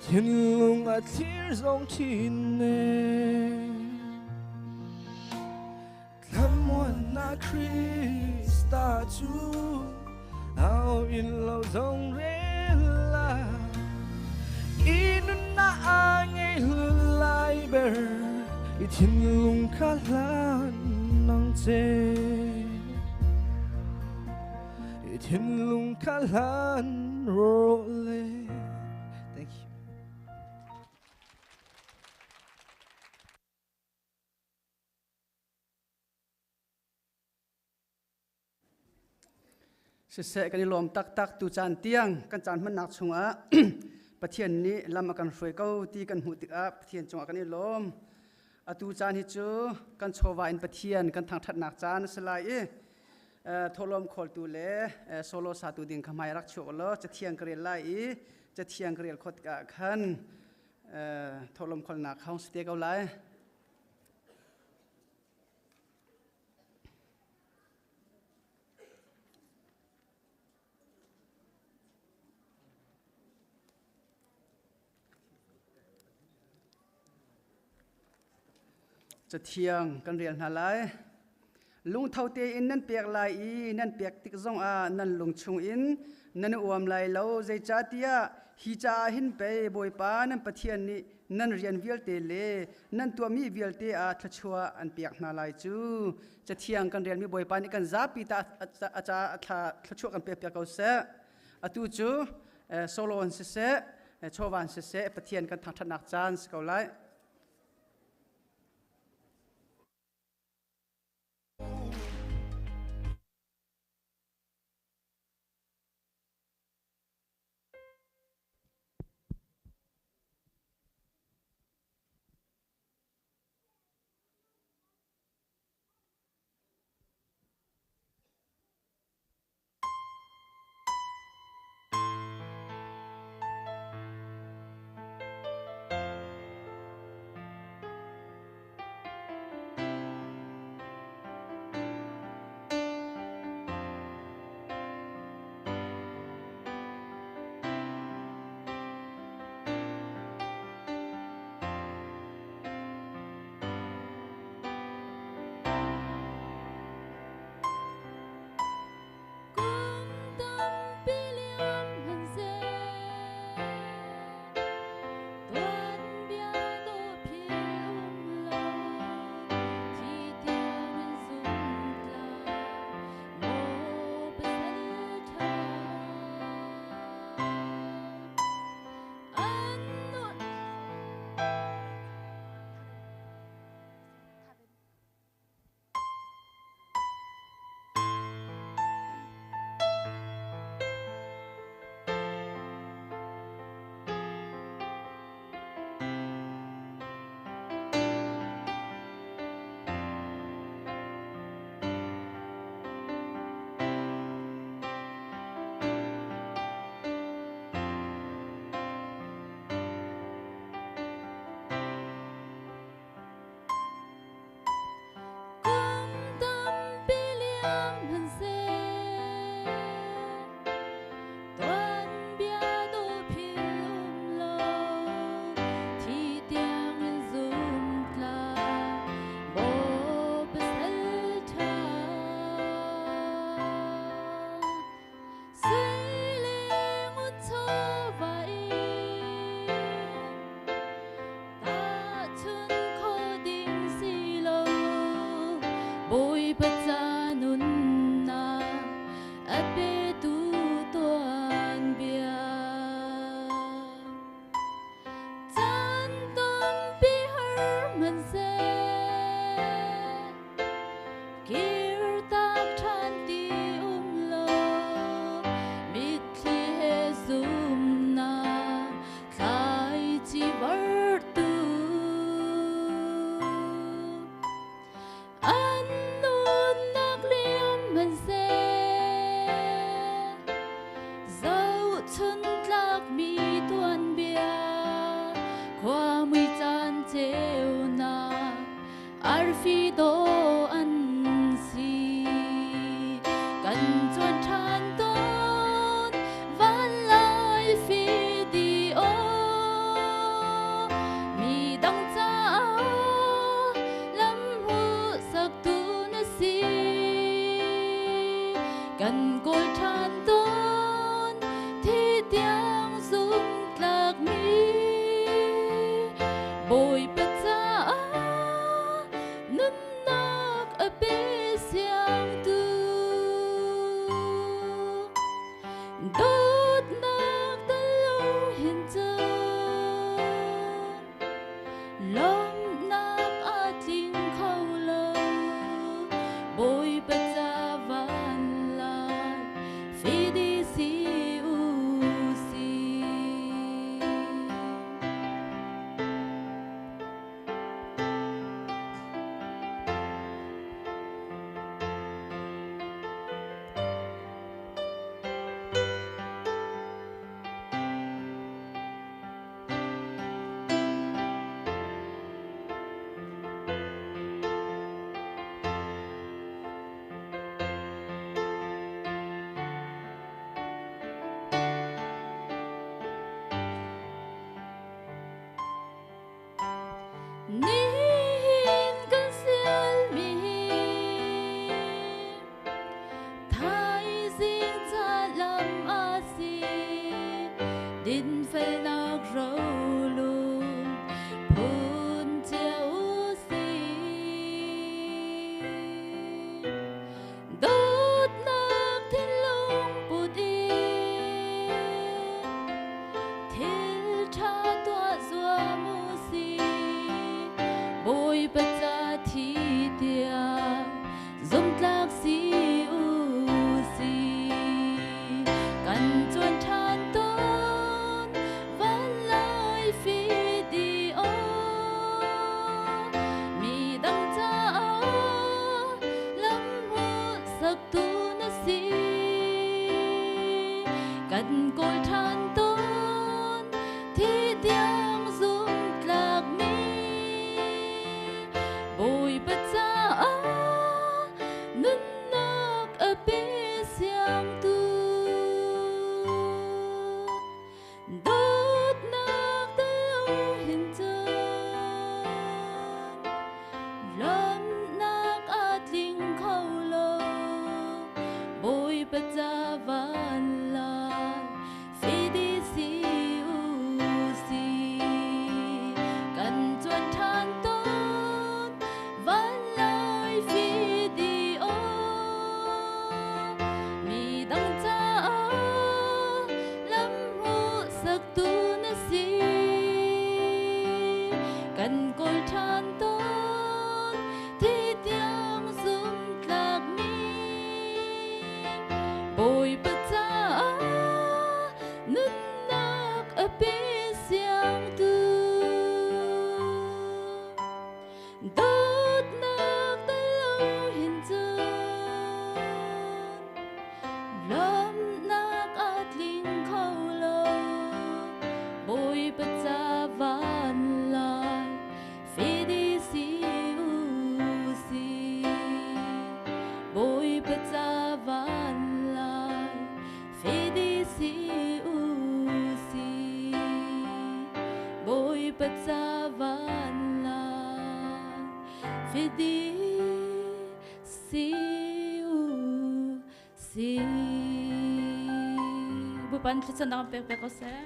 thinlung a thlir zong thin e. Thlamuan na Krista chu au in lo zong rel la, i nunnak a ngei hlu lai ber, i thinlung kha hlan nang che, i thinlung kha hlan ro le. Thank you. Siseh, kan i lawm taktak. Tu caan tiang kan caan hmannak chungah Pathian nih lam a kan hruai ko ti kan hmuh tikah Pathian cungah kan i lawm. Atu caan hi cu kan chawva in Pathian kan thangṭhatnak caan a si lai i thawhlawm khawltu le solo satu ding kha hmai rak chuak law cathiang ka rel lai i cathiang ka rel khawt tikah khan thawhlawm khawlnak kha hung si te ko lai. Cathiang kan rel hna lai. Lungtho tein nan pek lai i nan pek tik zongah nan lung chungin nan uam lai lo, zeicahtiah hi caah hin pei Bawipa nan Pathian nih nan rian vialte le nan tuahmi vialte ah thluachuah an pek hna lai cu. Cathiang kan relmi Bawipa nih kan zapi ta a ca thluachuah kan pek piak ko seh. Atu cu solo in siseh, chawva in siseh, Pathian kan thangṭhatnak caan si ko lai. Felnak rolung phun cio si. Dawtnak thinlung put in thil ṭha tuah zuam u sih. Bawipa ca thi tiang zumtlak si u sih. Kan cuan ṭhan tawn van lai video mi dang caah lam hmuhsaktu na si. Kan kawl ṭhan tawn thi tiang zumtlakmi Bawipa caah nunnak a pe siangtu. Dawtnak tel hin cun lawmhnak a tling kho lo. Bawipa ca van lai fidi si u si. Kan cuan ṭhan tawn van lai fidi aw. Mi dang caah lam hmuhsaktu na si. Kan kawl ṭhan tawn thi tiang zumtlakmi Bawipa caah nunnak a pe siangtu. Dawtnak tel lo hin cun lawmhnak a tling kho lo. Bawipa ca van lai fidi si u si. Bawipa ca van lai fidi si u si. Bawipa ca van lai fidi si u si. Bawipa in thlacamnak an pek pek ko seh.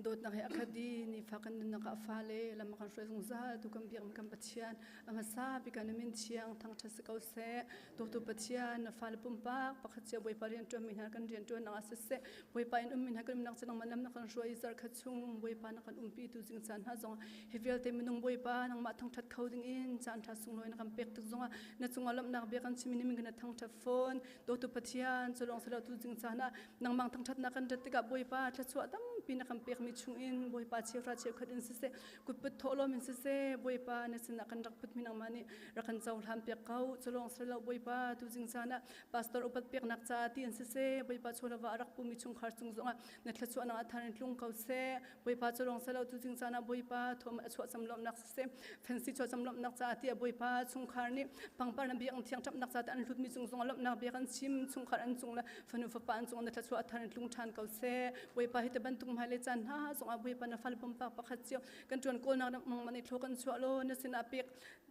Dawtnak he a khat i nifa kan nunnak ah fale lam a kan hruai zungzal tu kan biakmi kan Pathian a hmasa bik ah na min thiang thangṭhat si ko seh. Dawtu Pathian na fale pumpak pakhat cio Bawipa rianṭuanmi hna kan rianṭuannak ah siseh Bawipa in ummi hna kan umnak cu nangmah lam na kan hruai i zarhkhat chung Bawipa na kan umpi tu zing caan hna zong hi vialte minung Bawipa nangmah thangṭhat kho ding in caan ṭha sunglawi na kan pek tik zongah na cungah lawmhnak bia kan chim i nimin kan thangṭhat fawn. Dawtu Pathian cu lawng silo tu zing caan ah nangmah thangṭhatnak kan rat tikah Bawipa thluachuah tampi na kan pekmi chungin Bawipa cheuhra cheukhat in siseh kutput thawhlawm in siseh Bawipa na sinah kan rak putmi nangmah nih rak kan cohlan piak ko. Cu lawng silo Bawipa tu zing caan ah pastor upat peknak caah ti in siseh Bawipa chawlava a rak pumi chungkhar cung zongah na thluachuahnak a thar in tlung ko seh. Bawipa cu lawng silo tu zing caan ah Bawipa thuam a chuah camlawmnak siseh fancy chuah camlawmnak caah tiah Bawipa chungkhar nih pangpar na biakinn thiang ṭapnak caah an hlutmi cung zongah lawmhnak bia kan chim chungkhar an cung le fanu fapa an cung na thluachuah a thar in tlung ṭhan ko seh. Bawipa hi te bantuk hmailei caan hna zongah Bawipa na fale pumpak pakhat cio kan ṭuan kawlnak nangmah nih thlaw kan chuah law na sinah pek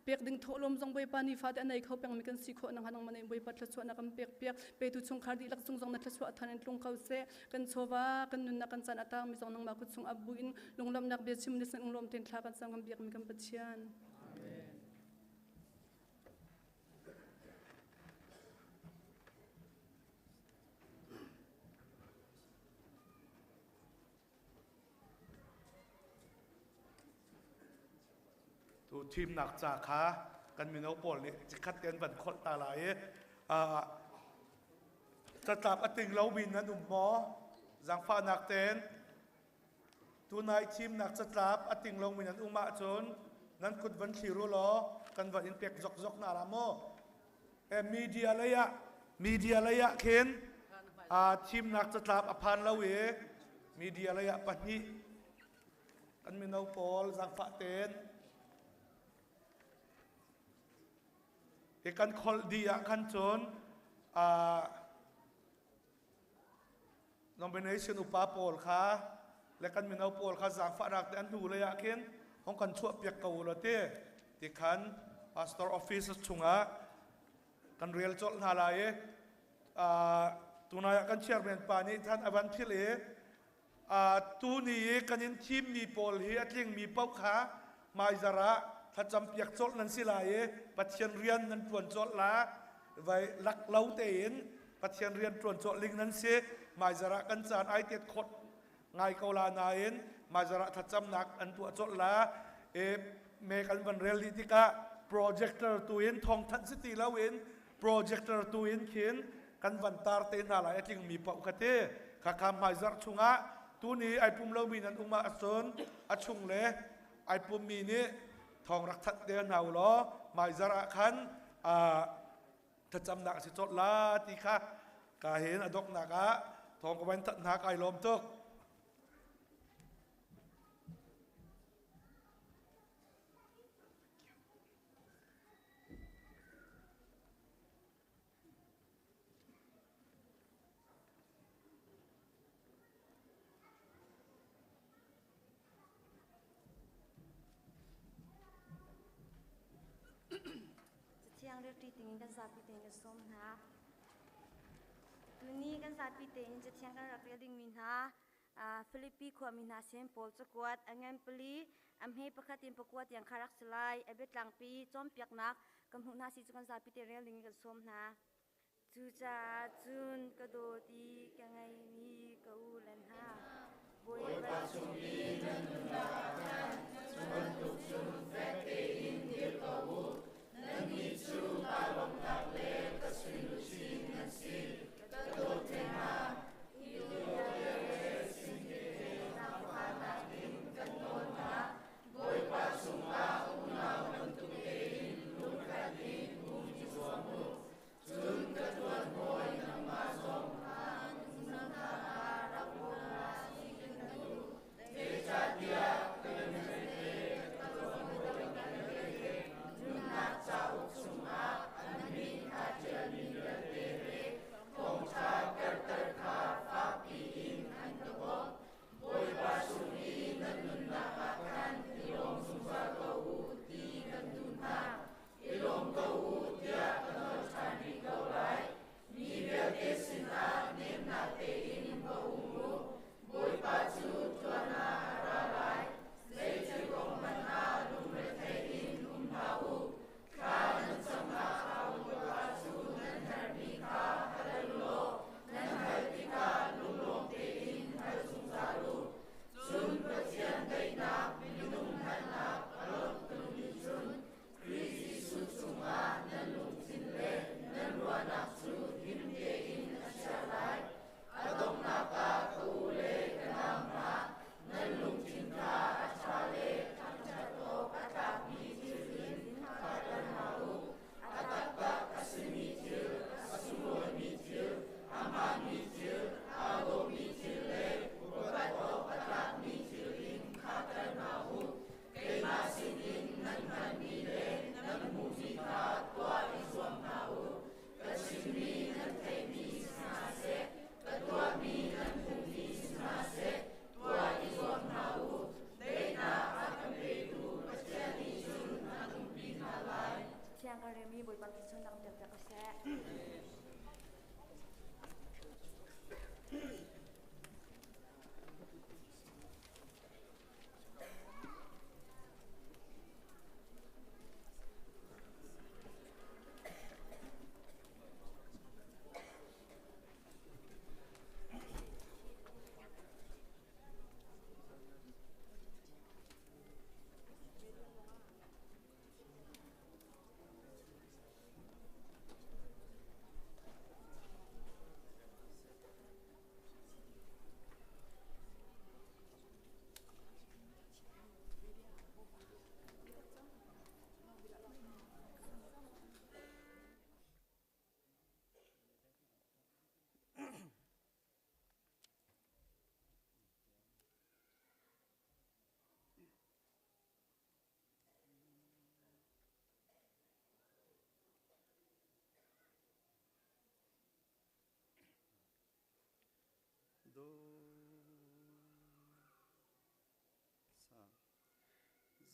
pek ding thawhlawm zong Bawipa nifate a nei kho pengmi kan si khawh nakhnga nangmah nih Bawipa thluachuahnak kan pek piak petu chungkhar dihlak cung zong na thluachuah than in tlung ko seh kan chawva kan nunnak kan caan a tangmi zong nangmah kut chung abu in lunglawmhnak bia chim ni sin lunglawm tein thla kan cam kan biakmi kan Pathian. Tu thimnak ca kha kan mino pawl nih cikhat te an van kholh ta lai i catlap a ting lomi nan um maw? Zaangfahnak tein. Tunai thimnak catlap a ting lomi nan um ahcun nan kut van thlir u law kan van in pek zokzok hna la mu. Media lei ah media lei ah khin thimnak catlap a phan lo i media lei ah pahnih kan mino pawl zaangfah tein hi kan kholh dih ah khan cun nomination upa pawl kha le kan mino pawl kha zaangfahnak te an hnu lei ah khin hong kan chuah piak ko u law ti ti khan pastor office chungah kan rel colh hna lai i tunai ah kan chairman pa nih than a van phil i tuni i kan in thimmi pawl hi a tlingmi paoh kha hmaizar ah thlacam piak colh nan si lai i Pathian rian nan ṭuan colh la vai lak lo tein Pathian rian ṭuan colh ling nan si. Hmaizar ah kan caan ai tet khot ngai ko la nain hmaizar ah thlacamnak an tuah colh la e me kan van rel dih tikah projector tu in thawngthanh si ti lo in projector tu in khin kan van tar te hna lai a tlingmi paoh kha ti khakha hmaizarh chungah tuni ai pum lomi nan um ahcun a chung le ai pummi nih thawng rak thanh te hna u law hmaizarh ah khan thlacamnak a si colh la ti kha ka hin a donghnak ah thawng ka van thanh hna. Kai lawm tuk. Cathiang relṭi dingin kan zapi tein kan sawm hna. Tuni kan zapi tein cathiang kan rak rel dingmi hna Filipi khuami hna sin Paul cakuat a ngan pali a hme pakhat in pakua tiang kha rak si lai. A biatlangpi cawnpiaknak kan hmuh hna si cu kan zapi te rel ding in kan sawm hna. Cucaah cun ka dawt i ka ngeihmi ka u le hna, Bawipa chung i nan nunnak ah khan cu bantuk cun fek tein dir ko u. Nannih cu kaa lawmhnak le ka suiluchin nan si. Ka dawt le hna, hi lio le Sinke he zaangfahnak in kan nawl hna. Bawipa chungah unau bantuk tein lungkhat in um i zuam u. Cun ka ṭuan hawi nangmah zong kha nunnak ah rak bawm hna ti kan duh. Zeicahtiah ka nunnak le ka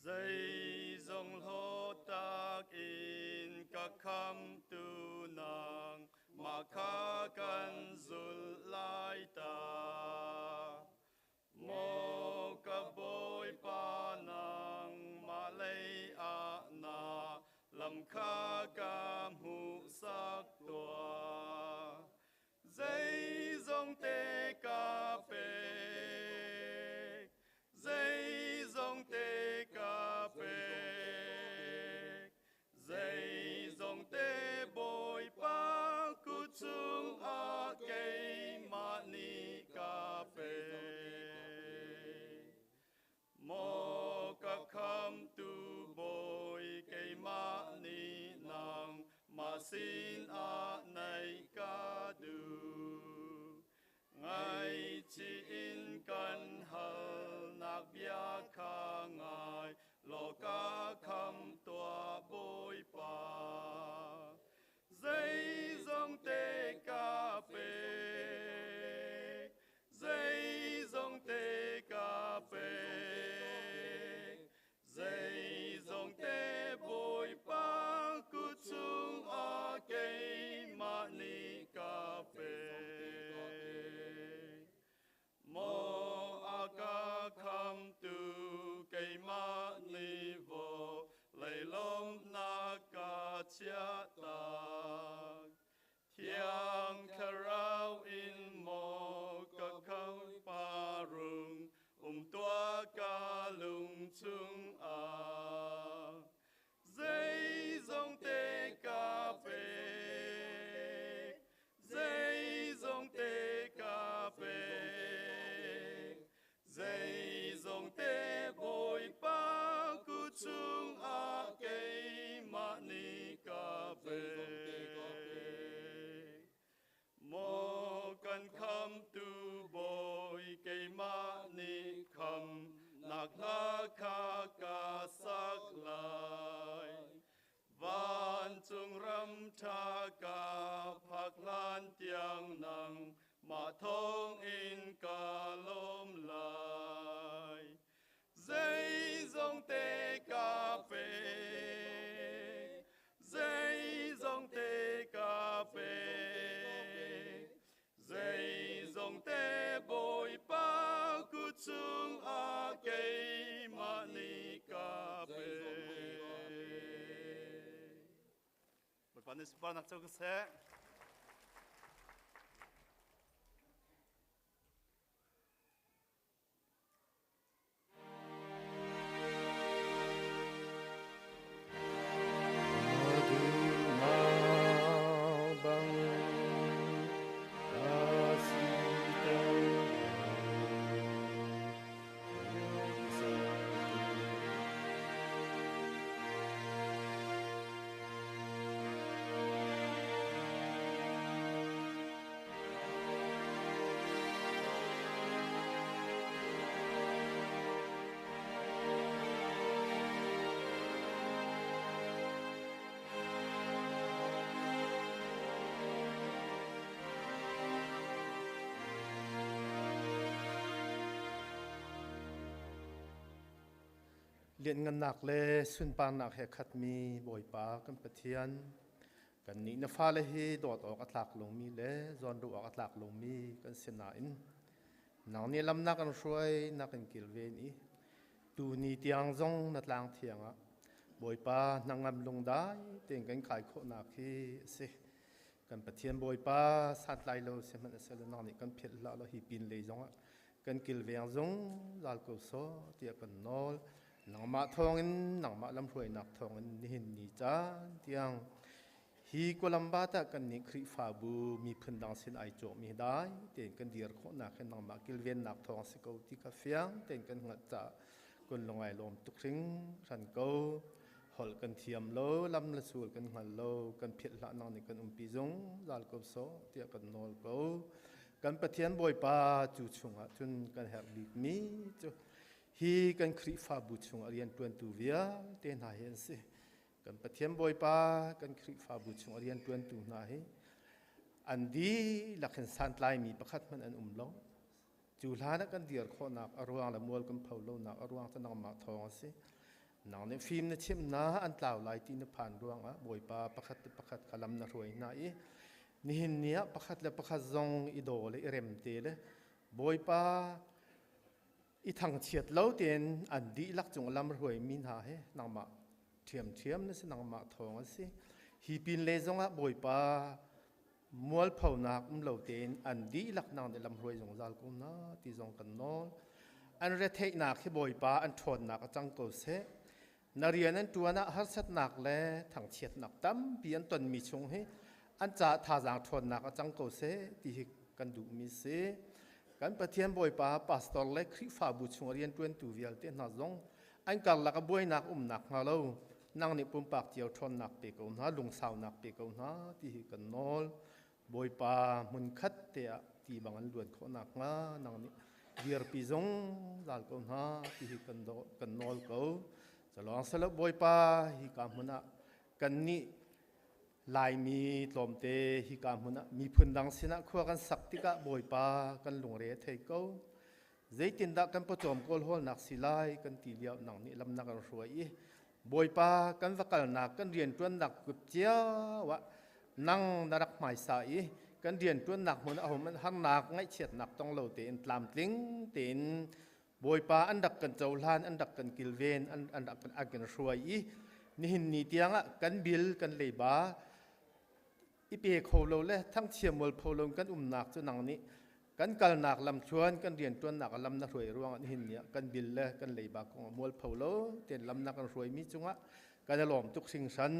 Zeizong hlawtak in ka khamtu nang mah kha kan zulh lai ta. Maw ka Bawipa nangmah lei ah na lam kha ka hmuhsak tuah. Zeizong te ka pek, zeizong te ka pek, zeizong te Bawipa kut cungah keimah nih ka pek. Maw ka khamtu Bawi keimah nih nangmah sinah naih ka duh. Ngaihchih in kan halnak bia kha ngai law ka kham tuah Bawipa. Zeizong te ka pek, zeizong te ka pek, zeizong te Bawipa kut cungah keimah nih ka pek. Maw a ka khamtu keimah nih vawlei lawmhnak ka chiahtak. Thiang Thlarau in maw ka khampa rung um tuah ka lung chungah. Zeizong te ka pek, zeizong te ka pek, zeizong te Bawipa kut chungah keimah nih ka pek. Maw kan khamtu Bawi keimah nih kham nak hla kha ka sak lai. Vancung ram ṭha ka phak hlan tiang nang mah thawng in ka lawm lai. Zeizong te ka pek, zeizong te ka pek, zeizong te Bawipa kut cungah keimah nih ka pek. Bawipa nih sunparnak co ko seh. Lianngannak le sunparnak he khatmi Bawipa kan Pathian, Kannih na fale hi dawt awk a tlak lomi le zawnruah awk a tlak lomi kan si nain nang nih lam na kan hruai, na kan kilven i tuni tiang zong na tlang thiang ah Bawipa hnangam lungdai tein kan kai khawhnak hi a si. Kan Pathian Bawipa santlai lo sihmanh a si lo nang nih kan philh hlah law hi pin lei zongah kan kilveng zungzal ko sawh tiah kan nawl. Nangmah thawngin, nangmah lamhruainak thawngin nihin ni caan tiang hi Kualamba tah kan nih Khrihfabu miphun dang sin ai cawhmi dai tein kan dir khawhnak hi nangmah kilvennak thawng si ko ti kha fiang tein kan hngalh caah kun lungai lawm tuk hringhran ko. Holh kan thiam lo, lam le sul kan hngal lo, kan philh hlah nang nih kan umpi zungzal ko sawh tiah kan nawl ko. Kan Pathian Bawipa cu chungah cun kan herh bikmi cu hi kan Khrihfabu chungah rianṭuantu vialte hna hi an si. Kan Pathian Bawipa kan Khrihfabu chungah rianṭuantu hna hi an dihlak hin santlaimi pakhat hmanh an um lo. Cu hlan ah kan dir khawhnak a ruang le mual kan pho lonak a ruang cu nangmah thawng a si. Nang nih fim na chimh hna an tlau lai ti na phan ruangah Bawipa pakhat le pakhat kha lam na hruai hna i nihin ni ah pakhat le pakhat zong i daw le i rem te le Bawipa i thangchiat lo tein an dihlak cung lam hruaimi hna he nangmah ṭhiamṭhiam na si nangmah thawng an si. Hi pin le zongah Bawipa mualphonak um lo tein an dihlak nang nih lam hruai zungzal ko hna ti zong kan nawl. An retheihnak hi Bawipa an ṭhawnnak a cang ko seh. Na rian an ṭuan ah harsatnak le thangchiatnak tampi an tonmi chung hi an ca thazaang ṭhawnnak a cang ko seh ti hi kan duhmi si. Kan Pathian Bawipa pastor le Khrihfabu chung rianṭuantu vialte hna zong an karlak a buainak umnak hnga lo nang nih pumpak cio ṭhawnnak pe ko hna, lungsaunak pe ko hna ti hi kan nawl. Bawipa hmunkhat te ah ti bang an luan khawh nakhnga nang nih dirpi zungzal ko hna ti hi kan, kan nawl ko. Calawng salo Bawipa hi ka hmun ah kannih Laimi tlawmte hika hmun ah miphun dang sinah khua kan sak tikah Bawipa kan lungre a thei ko. Zeitindah kan pawcawm kawlhawlnak si lai kan ti lio nang nih lam na kan hruai i Bawipa kan va kalnak kan rianṭuannak kip cio ah nang na rak hmaisa i kan rianṭuannak hmun ah hom harnak ngaihchiatnak tong lo tein tlamtling tein Bawipa an rak kan cohlan an rak kan kilven an an rak an kan hruai i nihin ni tiangah kan bil kan leiba i pe kho lo le thangchia mualpho lo kan umnak cu nang nih kan kalnak lamthluan kan rianṭuannak lam na hruai ruangah nihin ni ah kan bil le kan leiba kong ah mualpho lo ten lam na kan hruaimi cungah kan i lawm tuk hringhran.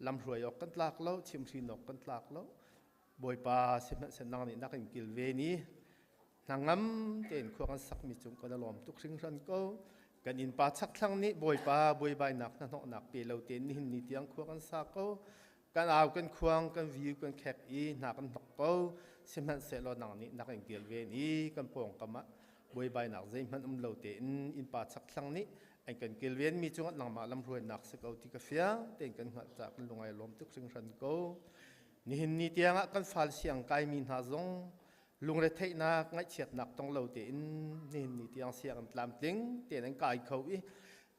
Lam hruai awk kan tlak lo, chimhhrin awk kan tlak lo. Bawipa sihmanhseh nang nih na kan kilven i hnangam tein khua kan sakmi cung kan i lawm tuk hringhran ko. Kan innpa chakthlang nih Bawipa buaibainak hnahnawhnak pe lo tein nihin ni tiang khua kan sa ko. Kan au kan khuang kan viu kan khek i hna kan hnok ko. Sihmanhsehlaw nang nih na kan kilven i kan pawngkam ah buaibainak zeihmanh um lo tein innpa chakthlang nih an kan kilvenmi cungah nangmah lamhruainak si ko ti ka fiang tein kan hngalh caah kan lungai lawm tuk hringhran ko. Nihin ni tiangah kan fal siang kaimi hna zong lungretheihnak ngaihchiatnak tong lo tein nihin ni tiang siang an tlamtling tein an kai kho i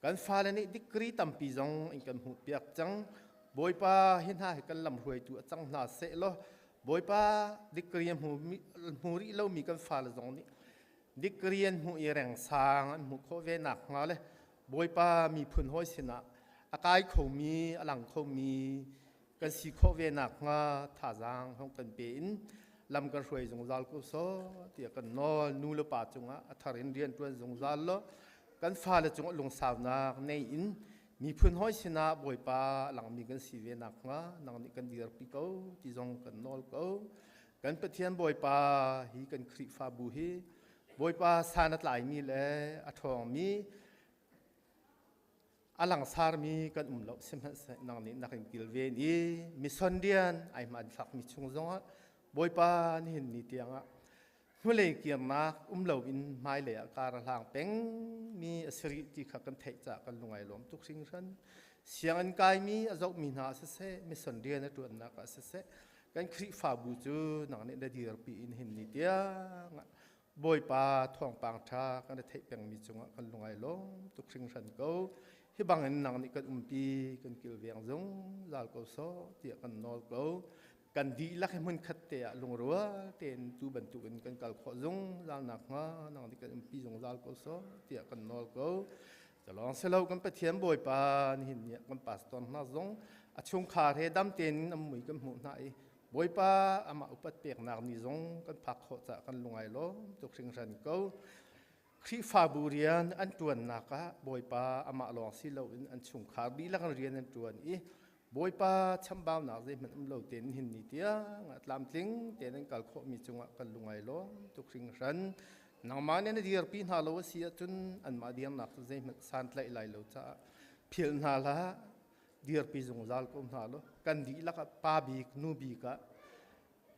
kan fale nih degree tampi zong in kan hmuh piak cang. Bawipa hi hna hi kan lam hruaitu a cang hna seh law Bawipa degree a hmu rih lomi kan fale zong nih degree an hmuh i rengsang an hmuh khawh ve nak hnga le Bawipa miphun hawi sinah a kai khomi a lang khomi kan si khawh ve nakhnga thazaang hong kan pe in lam kan hruai zungzal ko so tiah kan nawl. Nu le pa cungah a thar in rian ṭuan zungzal law kan fale cungah lungsaunak nei in miphun hawi sinah Bawipa langmi kan si ve nakhnga nang nih kan dirpi ko ti zong kan nawl ko. Kan Pathian Bawipa, hi kan Khrihfabu hi Bawipa san a tlaimi le a ṭhawngmi a langsarmi kan um lo sihmanhseh nang nih na kan kilven i mission rian ai hmanthlakmi chung zongah Bawipa nihin ni tiangah hnulei kirnak um loin hmailei ah kar a hlang pengmi a si rih ti kha kan theih caah kan lungai lawm tuk hringhran. Sianginn kaimi a zohmi hna siseh, mission rian a ṭuannak ah siseh, kan Khrihfabu cu nang nih na dirpi in hin ni tiangah Bawipa thawngpang ṭha kan i theih pengmi cungah kan lungai lawm tuk hringhran ko. Hi bangin nang nih kan umpi, kan kilveng zungzal ko sawh tiah kan nawl ko. Kan dihlak hi hmunkhat te ah lungrual tein tu bantukin kan kal khawh zungzal nakhnga nang nih kan umpi zungzal ko sawh tiah kan nawl ko. Calawng silo kan Pathian Bawipa nihin ni ah kan pastor hna zong a chungkhar he dam tein an mui kan hmuh hna i Bawipa amah upat peknak ni zong kan phak khawh caah kan lungai lawm tuk hringhran ko. Khrihfabu rian an ṭuannak ah Bawipa amah lawng si loin an chungkhar dihlak in rian an ṭuan i Bawipa chambaunak zeihmanh um lo tein hin ni tiang ah tlamtling tein an kal khawhmi cungah kan lungai lawm tuk hringhran. Nangmah nih na dirpi hna lo a si ahcun anmah dirnak cu zeihmanh santlaih lai lo caah philh hna hlah. Dirpi zungzal ko hna law kan dihlak ah pa bik nu bik ah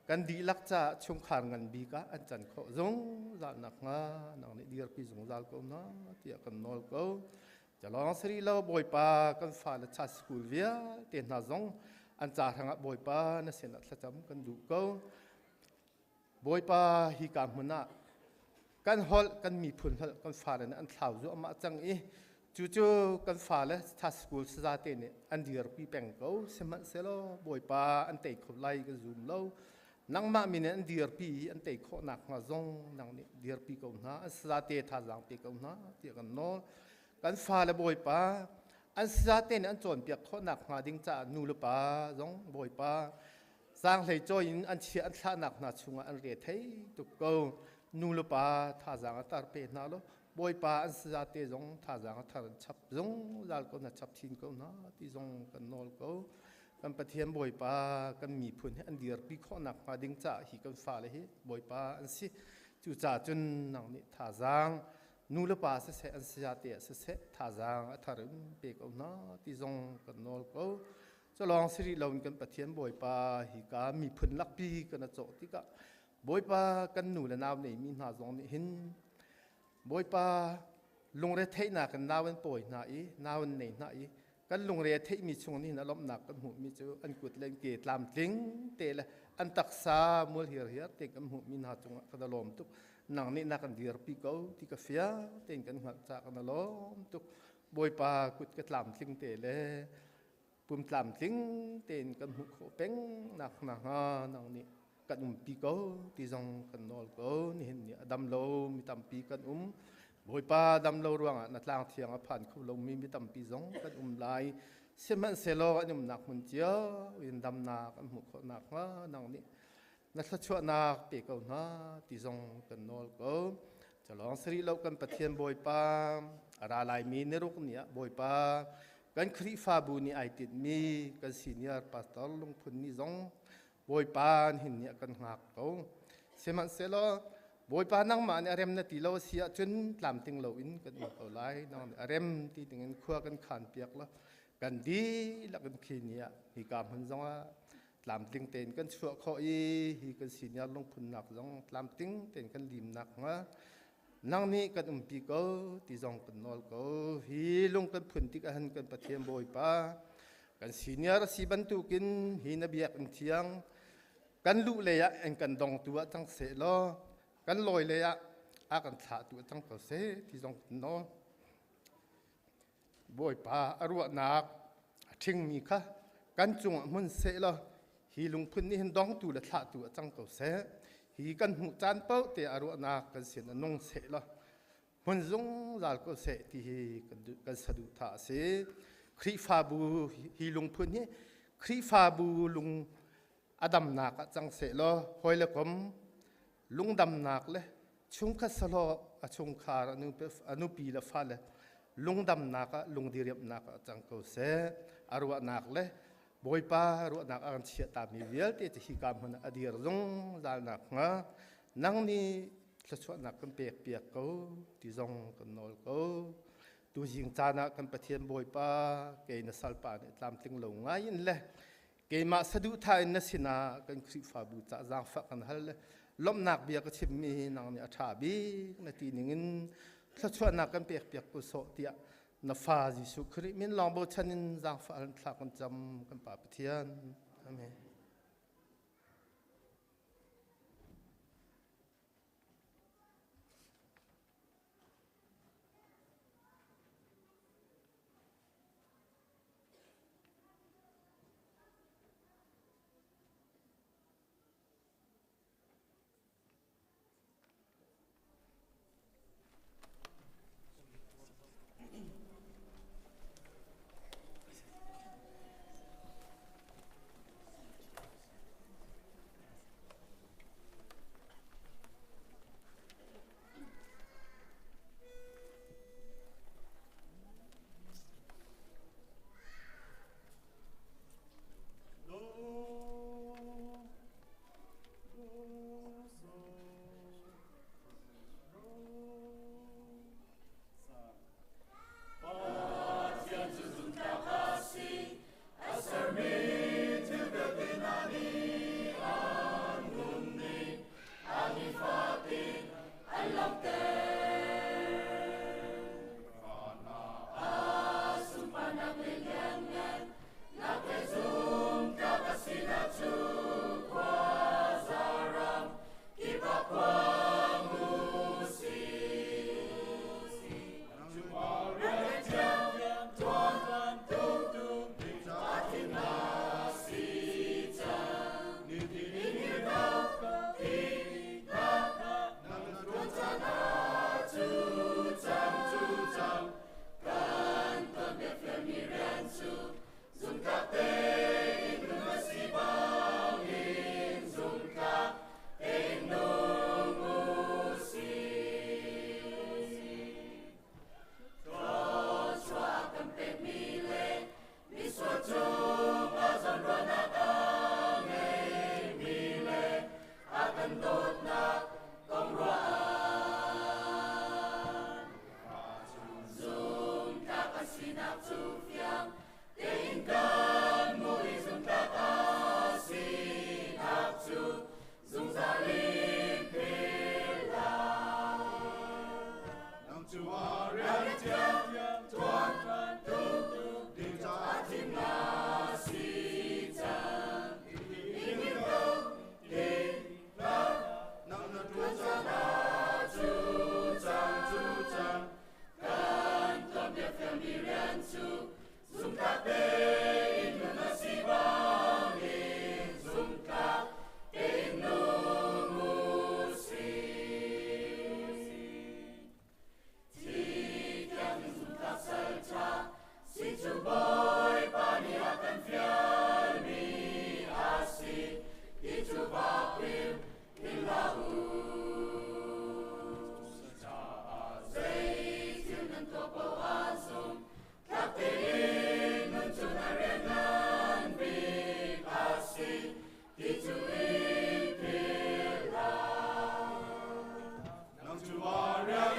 kan dihlak caah chungkhar ngan bik ah an can khawh zungzal nakhnga nang nih dirpi zungzal ko hna tiah kan nawl ko. Calawng sari lo Bawipa kan fale cha school vialte hna zong an ca hrangah Bawipa na sinah thlacam kan duh ko. Bawipa hi ka hmun ah kan holh kan miphun holh kan fale nih an thlau zuahmah cang i Cucu kan fale tha school sazate nih an dirpi peng ko. Sihmanhsehlaw Bawipa an tei kho lai kan zum lo. Nangmah min in an dirpi i an tei khawh nakhnga zong nang nih dirpi ko hna. An sazate thazaang pe ko hna tiah kan nawl. Kan fale Bawipa an sazate nih an cawnpiak khawh nakhnga ding caah nu le pa zong Bawipa zaanghlei cawi in an chiah an thlahnak hna chungah an re thei tuk ko. Nu le pa thazaang a tar pe hna law Bawipa an sazate zong thazaang a thar an chap zungzal ko hna chap chin ko hna ti zong kan nawl ko. Kan Pathian Bawipa kan miphun hi an dirpi khawh nakhnga ding caah hi kan fale hi Bawipa an si. Cucaah cun nang nih thazaang nu le pa siseh an sayate ah siseh thazaang a thar in pe ko hna ti zong kan nawl ko. Culawng si rih loin kan Pathian Bawipa hi ka miphun lakpi kan a cawh tikah Bawipa kan nu le nau neimi hna zong nih hin Bawipa lungre theihnak in nau an pawi hna i nau an nei hna i kan lungre a theihmi chung nih hin a lawmhnak kan hmuhmi cu an kut le an ke tlamtling te le an taksa mual hirhiar te kan hmuhmi hna cungah kan i lawm tuk. Nang nih na kan dirpi ko ti ka fiang tein kan hngalh caah kan i lawm tuk. Bawipa kut ka tlamtling te le pum tlamtling tein kan hmuh khawh peng nak hnga nang nih kan umpi ko ti zong kan nawl ko. Nihin ni a dam lo mi tampi kan um. Bawipa dam lo ruangah na tlang thiang a phan kho lomi mi tampi zong kan um lai. Sihmanhsehlaw an umnak hmun cio in damnak an hmuh khawh nakhnga nang nih na thluachuahnak pe ko hna ti zong kan nawl ko. Calawng sari lo kan Pathian Bawipa a ra laimi niruk ni ah Bawipa kan Khrihfabu nih ai tinhmi kan senior pastor lungphun ni zong Bawipa hin nih a kan hngak ko. Sihmanhsehlaw Bawipa nangmah nih a rem na ti lo a si ahcun tlamtling loin kan um ko lai. Nang nih a rem ti dingin khua kan khan piak law kan dihlak in khi ni ah hika hmun zongah tlamtling tein kan chuah khawh i hi kan senior lungphunnak zong tlamtling tein kan limnak hnga nang nih kan umpi ko ti zong kan nawl ko. Hi lung kan phun tik ahhin kan Pathian Bawipa kan senior a si bantukin hi na biakinn thiang kan luh lei ah an kan dongtu ah cang seh law kan lawi lei ah a kan thlahtu ah cang ko seh ti zong kan nawl. Bawipa a ruahnak a ṭhingmi kha kan cungah hmun seh law hi lungphun nih hin dongtu le thlahtu ah cang ko seh. Hi kan hmuh caan paoh te a ruahnak kan sin ah nung seh law hmun zungzal ko seh ti hi kan saduhthah a si. Khrihfabu hi lungphun hi Khrihfabu lung a damnak ah cang seh law hawi le kom lungdamnak le chungkhat sahlawh a chungkhar a nupi le fale lungdamnak ah lungdiriamhnak ah cang ko seh. A ruahnak le Bawipa ruahnak a kan chiahtami vialte cu hika hmun ah a dir zungzal nakhnga nang nih thluachuahnak kan pek piak ko ti zong kan nawl ko. Tuzing caan ah kan Pathian Bawipa kei na salpa nih tlamtling lo ngai in le keimah saduhthah in na sinah kan Khrihfabu ca zaangfah kan hal le lawmhnak bia ka chimmi nang nih a ṭha bik na ti ningin thluachuahnak kan pek piak ko sawh tiah na fa Jesuh Khrih min lawng bochan in zaangfah an thla kan cam kan Pa Pathian. Amen. cu fiang tein kan hmuh i zumhtlak a sinak cu zungzal in philh hlah. Nang cu a rian thiang ṭuan tu ding caah thim na si cang. I hngilh ko ti hlah, nang na ṭuan caan ah cu cang cu cang. Kan tuanbia fiangmi rian cu zumhtlak tein nun a si bangin zumhtlak tein nung u sih. Thi tiang in zumhtlak sal ṭha si cu Bawipa nih a kan fialmi a si ti cu va philh philh hlah u. Zei thil nan tuah paoh ah zum tlak tein nun cu na rian ngan bik a si ti cu in philh hlah. Nang cu a rian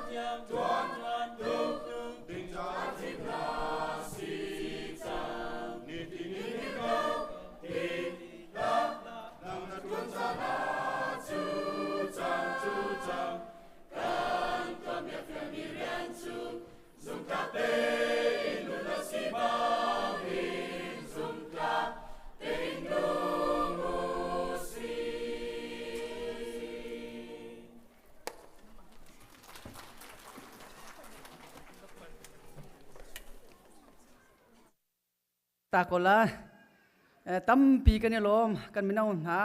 thiang ṭuan tu ding caah thim na si cang. Nitin in ko ti hlah, nang na ṭuan caan ah cu cang cu cang. Kan tuanbia fialmi rian cu zumhtlak tein nun a si bangin zumhtlak tein nung u sih. Ta ko la tampi kan i lawm kan mino hna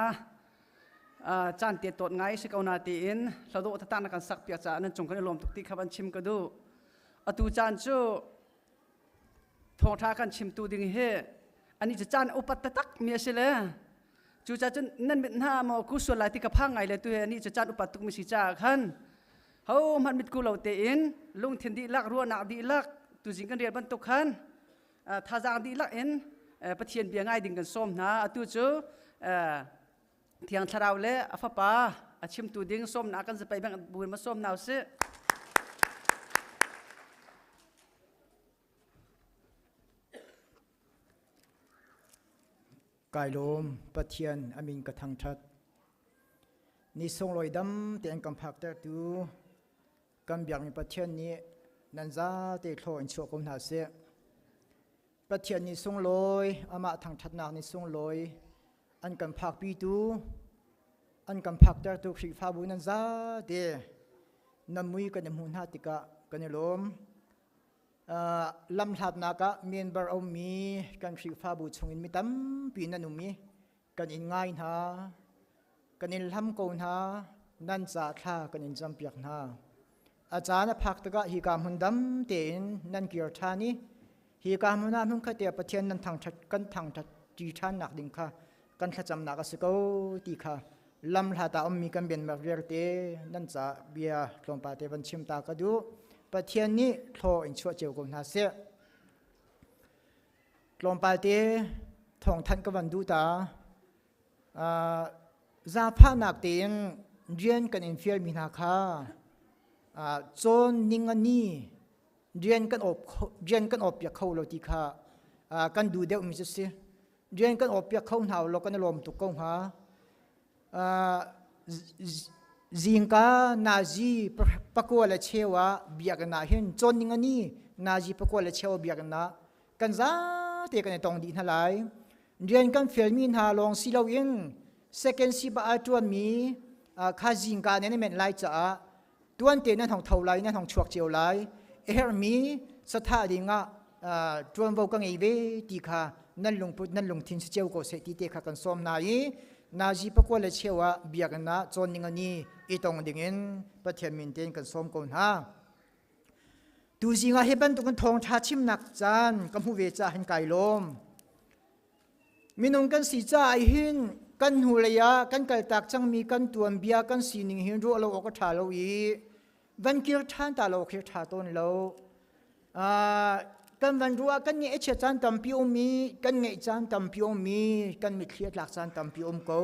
caan te tawt ngai si ko na tiin hlado tata na kan sak piak caah nan cung kan i lawm tuk ti kha van chim ka duh. Atu caan cu thawngtha kan chimtu ding hi ani cu caan upat taktak mi a si le cucaah cun nan mit hna maw ku sual lai ti ka phang ngai le tu hi ani cu caan upat tuk mi si caah khan ho hmanh mit ku lo tein lungthin dihlak ruahnak dihlak tuzing kan rial bantuk khan thazaang dihlak in Pathian bia ngai ding kan sawm hna. Atu cu Thiang Thlarau le a Fapa a chimtu ding sawmnak kan zapai bang buin ma sawm hna usih. Kai lawm Pathian amin ka thangthat. Ni sunglawi dam tein kan phaktertu kan biakmi Pathian nih nan zate thlaw in chuah ko hna seh. Pathian ni sunglawi, amah thangthatnak ni sunglawi an kan phakpitu, an kan phaktertu Khrihfabu nan zate nan mui kan i hmuh hna tikah kan i lawm. Lamhlatnak ah member a ummi kan Khrihfabu chungin mi tampi nan um i kan in ngai hna, kan in hlam ko hna, nan ca thla kan in campiak hna. A caan a phak tikah hika hmun dam tein nan kir ṭhan i hika hmun ah hmunkhat te Pathian nan thangṭhat kan thangṭhat ṭi ṭhannak ding kha kan thlacamnak a si ko ti kha lam hlat ah ummi kan bianmak vialte nan ca bia tlawmpal te van chim ta ka duh. Pathian nih thlaw in chuah cio ko hna seh. Tlawmpal te thawngthanh ka van duh ta. Zaangfahnak tein rian kan in fialmi hna kha cawn ning a ni rian kan awp rian kan awp piak kho lo ti kha kan duh deuhmi cu si. Rian kan awp piak kho hna lo kan i lawm tuk ko hnga. Zingka nazi pakua le cheu ah biakinn ah hin cawn ning a ni nazi pakua le cheu biakinn ah kan zate kan i tong dih hna lai. Rian kan fialmi hna lawng si loin second si ba a ṭuanmi kha zingka nan i menh lai caah tuante nan hong tho lai nan hong chuak cio lai. A herhmi sathah ding ah ṭuanvo ka ngei ve ti kha nan lungput nan lungthin si cio ko seh ti te kha kan sawm hna i nazi pakua le cheu ah biakinn ah cawn ning ani i tong ding in Pathian min tein kan sawm ko hna. Tuzing ah hi bantukin thawngṭha chimnak caan ka hmuh ve caah hin kai lawm. Minung kan si caah hin kan hnulei ah kan kaltak cangmi kan tuanbia kan sining hin ruah lo awk a ṭha lo i van kir ṭhan ta lo khi ṭha tawn lo. Kan van ruah kan ngeih a chiat caan tampi um i kan ngeih caan tampi um i kan mitthli a tlak caan tampi um ko.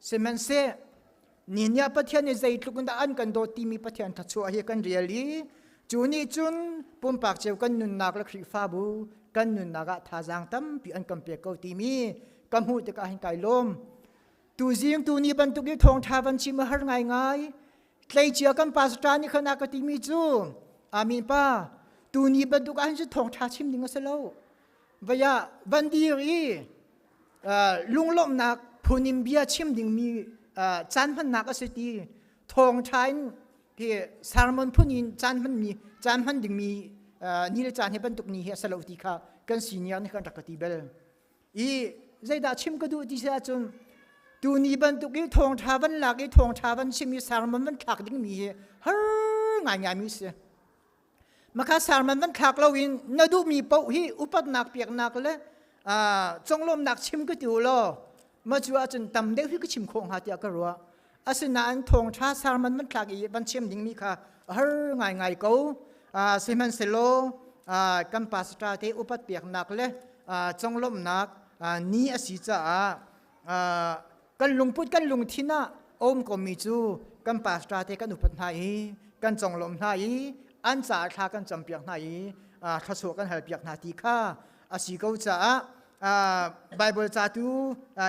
Sihmanhseh ni nih Pathian nih zeitluk in dah an kan dawt timi Pathian thluachuah hi kan rial i Cu nih cun pumpak cio kan nunnak le Khrihfabu kan nunnak ah thazaang tampi an kan pek ko timi ka hmuh tikah hin kai lawm. Tuzing tu ni bantuk i thawngṭha van chim a har ngaingai. Tleicia kan pastor nih khan a ka timi cu Amin pa tu ni bantuk ah hin cu thawngṭha chim ding a si lo. Vaya van dir i lunglawmhnak phunim bia chim dingmi caan hmannak a si ti thawngṭha in hi sermon phun in caan hmanmi caan hman dingmi ni le caan hi bantuk ni hi a si lo ti kha kan senior nih kan rak ka ti bel. I zeidah chim ka duh ti si ahcun tuni bantuk i thawngṭha van lak i thawngṭha van chim i sermon van thlak dingmi hi har ngaingai mi si. Makha sermon van thlak loin na duhmi paoh hi upatnak piaknak le conglawmnak chim ka ti u law ma cu ahcun tam deuh hi ka chim khawh hnga tiah ka ruah. Asinain thawngṭha sermon van thlak i van chim dingmi kha a har ngaingai ko. Sihmanhsehlaw kan pastor te upat piaknak le conglawmhnak ni a si caah kan lungput kan lungthin ah a um komi cu kan pastor te kan upat hna i kan conglawmh hna i an caah thla kan campiak hna i thluachuah kan halpiak hna ti kha a si ko caah Bible ca tu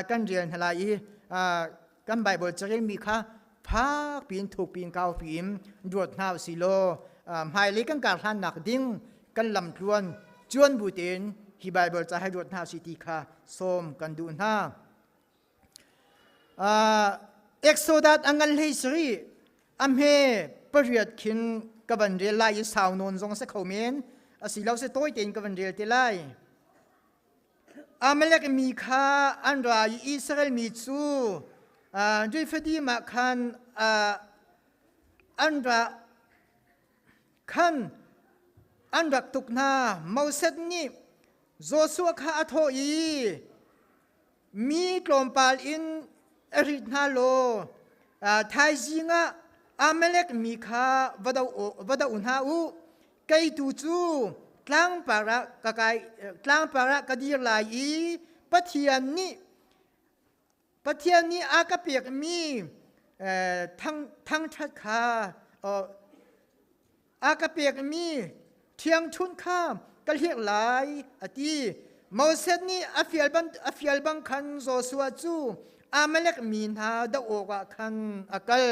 kan rel hna lai i kan Bible carelmi kha phak piin thuk piin kau piin ruat hna usih law hmailei kan kar hlannak ding kan lamtluan cuan bu tein hi Bible ca hi ruat hna usih ti kha sawm kan duh hna. Exodus a ngan hlei sari a hme pariat khin ka van rel lai i sau nawn zong a si kho men asilo si tawi tein ka van rel te lai. Amalek mi kha an ra i Israel mi cu Rephidim ah khan an ra khan an rak tuk hna. Moses nih Joshua kha a thawh i, Mi tlawmpal in a rit hna law thaizing ah Amalek mi kha va doh hna u. Kei tu cu tlangpar ah ka kai tlangpar ah ka dir lai i Pathian nih Pathian nih a ka pekmi thang thangṭhat kha a ka pekmi ṭhiangṭhunh kha ka hlirh lai a ti. Moses nih a fial ban a fial bang khan Joshua cu Amalek mi hna doh awkah khan a kal.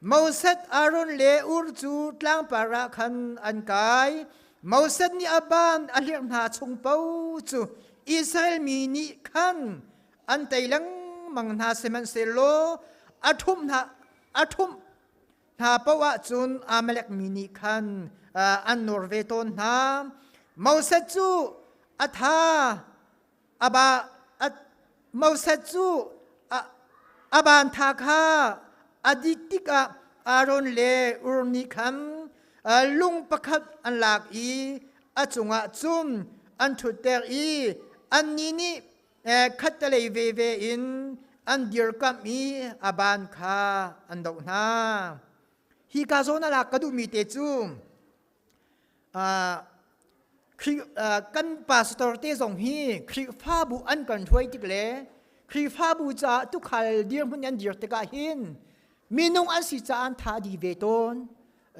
Moses, Aaron le Ur cu tlangpar ah khan an kai. Moses nih a ban a hlirh hna chung paoh cu Israel mi nih khan an tei lengmang hna sihmanhsehlaw a ṭhumh hna a ṭhumh hna paoh ahcun Amalek mi nih khan an nawr ve tawn hna. Moses cu a tha aba Moses cu a ban tha kha a dit tikah Aaron le Ur nih khan lung pakhat an lak i a cungah cun an ṭhutter i annih nih khattelei veve in an dirkamh i a ban kha an doh hna. Hi ka zawn a lak ka duhmi te cu Kan pastor te zong hi Khrihfabu an kan hruai tik le Khrihfabu caah tukhal dirhmun an dir tikah hin minung an si caah an tha di ve tawn.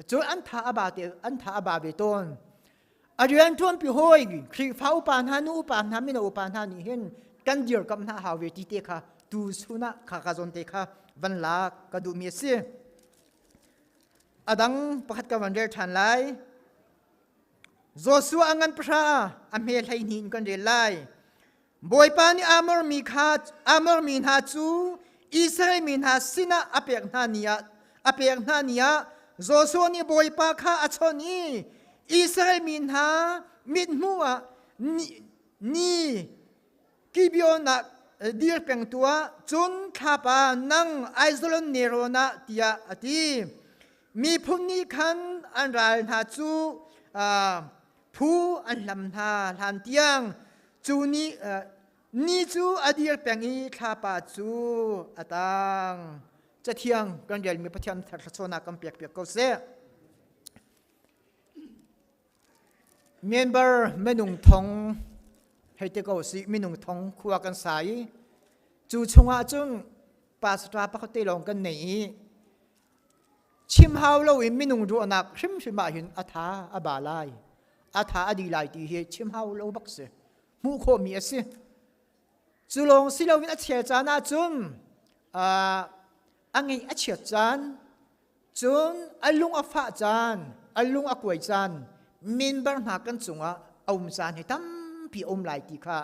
Cun an tha a ba te an tha a ba ve tawn. A rian ṭuanpi hawi Khrihfa upa hna nu upa hna mino upa hna nih hin kan dirkamh hna hau ve ti te kha tu chun ah kha ka zawn te kha van lak ka duhmi a si. A dang pakhat ka van rel ṭhan lai. Joshua a ngan pahra a hme 12 in kan rel lai. Bawipa nih Amor mi kha Amor mi hna cu Israel mi hna sinah a pek hna ni ah a pek hna ni ah Joshua nih Bawipa kha a chawnh i Israel mi hna mithmuh ah ni, ni Gibeon ah dir peng tuah, cun thlapa nang Aizalon nelrawn ah tiah a ti. Miphun nih khan an ral hna cu phu an hlam hna hlan tiang cu ni, ni cu a dir peng i thlapa cu a tang. Cathiang kan relmi Pathian thluachuahnak kan pek piak ko seh. Member minung thong hei ti ko sih minung thong khua kan sa i cu chungah cun pastor pakhat te lawng kan nei i Chim hau lo in minung ruahnak hrimhrim ah hin a tha a ba lai. A tha a di lai ti hi chim hau lo bak si. Hmuh khawhmi a si. Cu lawng si loin a chia caan ahcun a ngeih a chiat caan, cun a lung a fah caan, a lung a kuai caan, member hna kan cungah a um caan hi tampi a um lai ti kha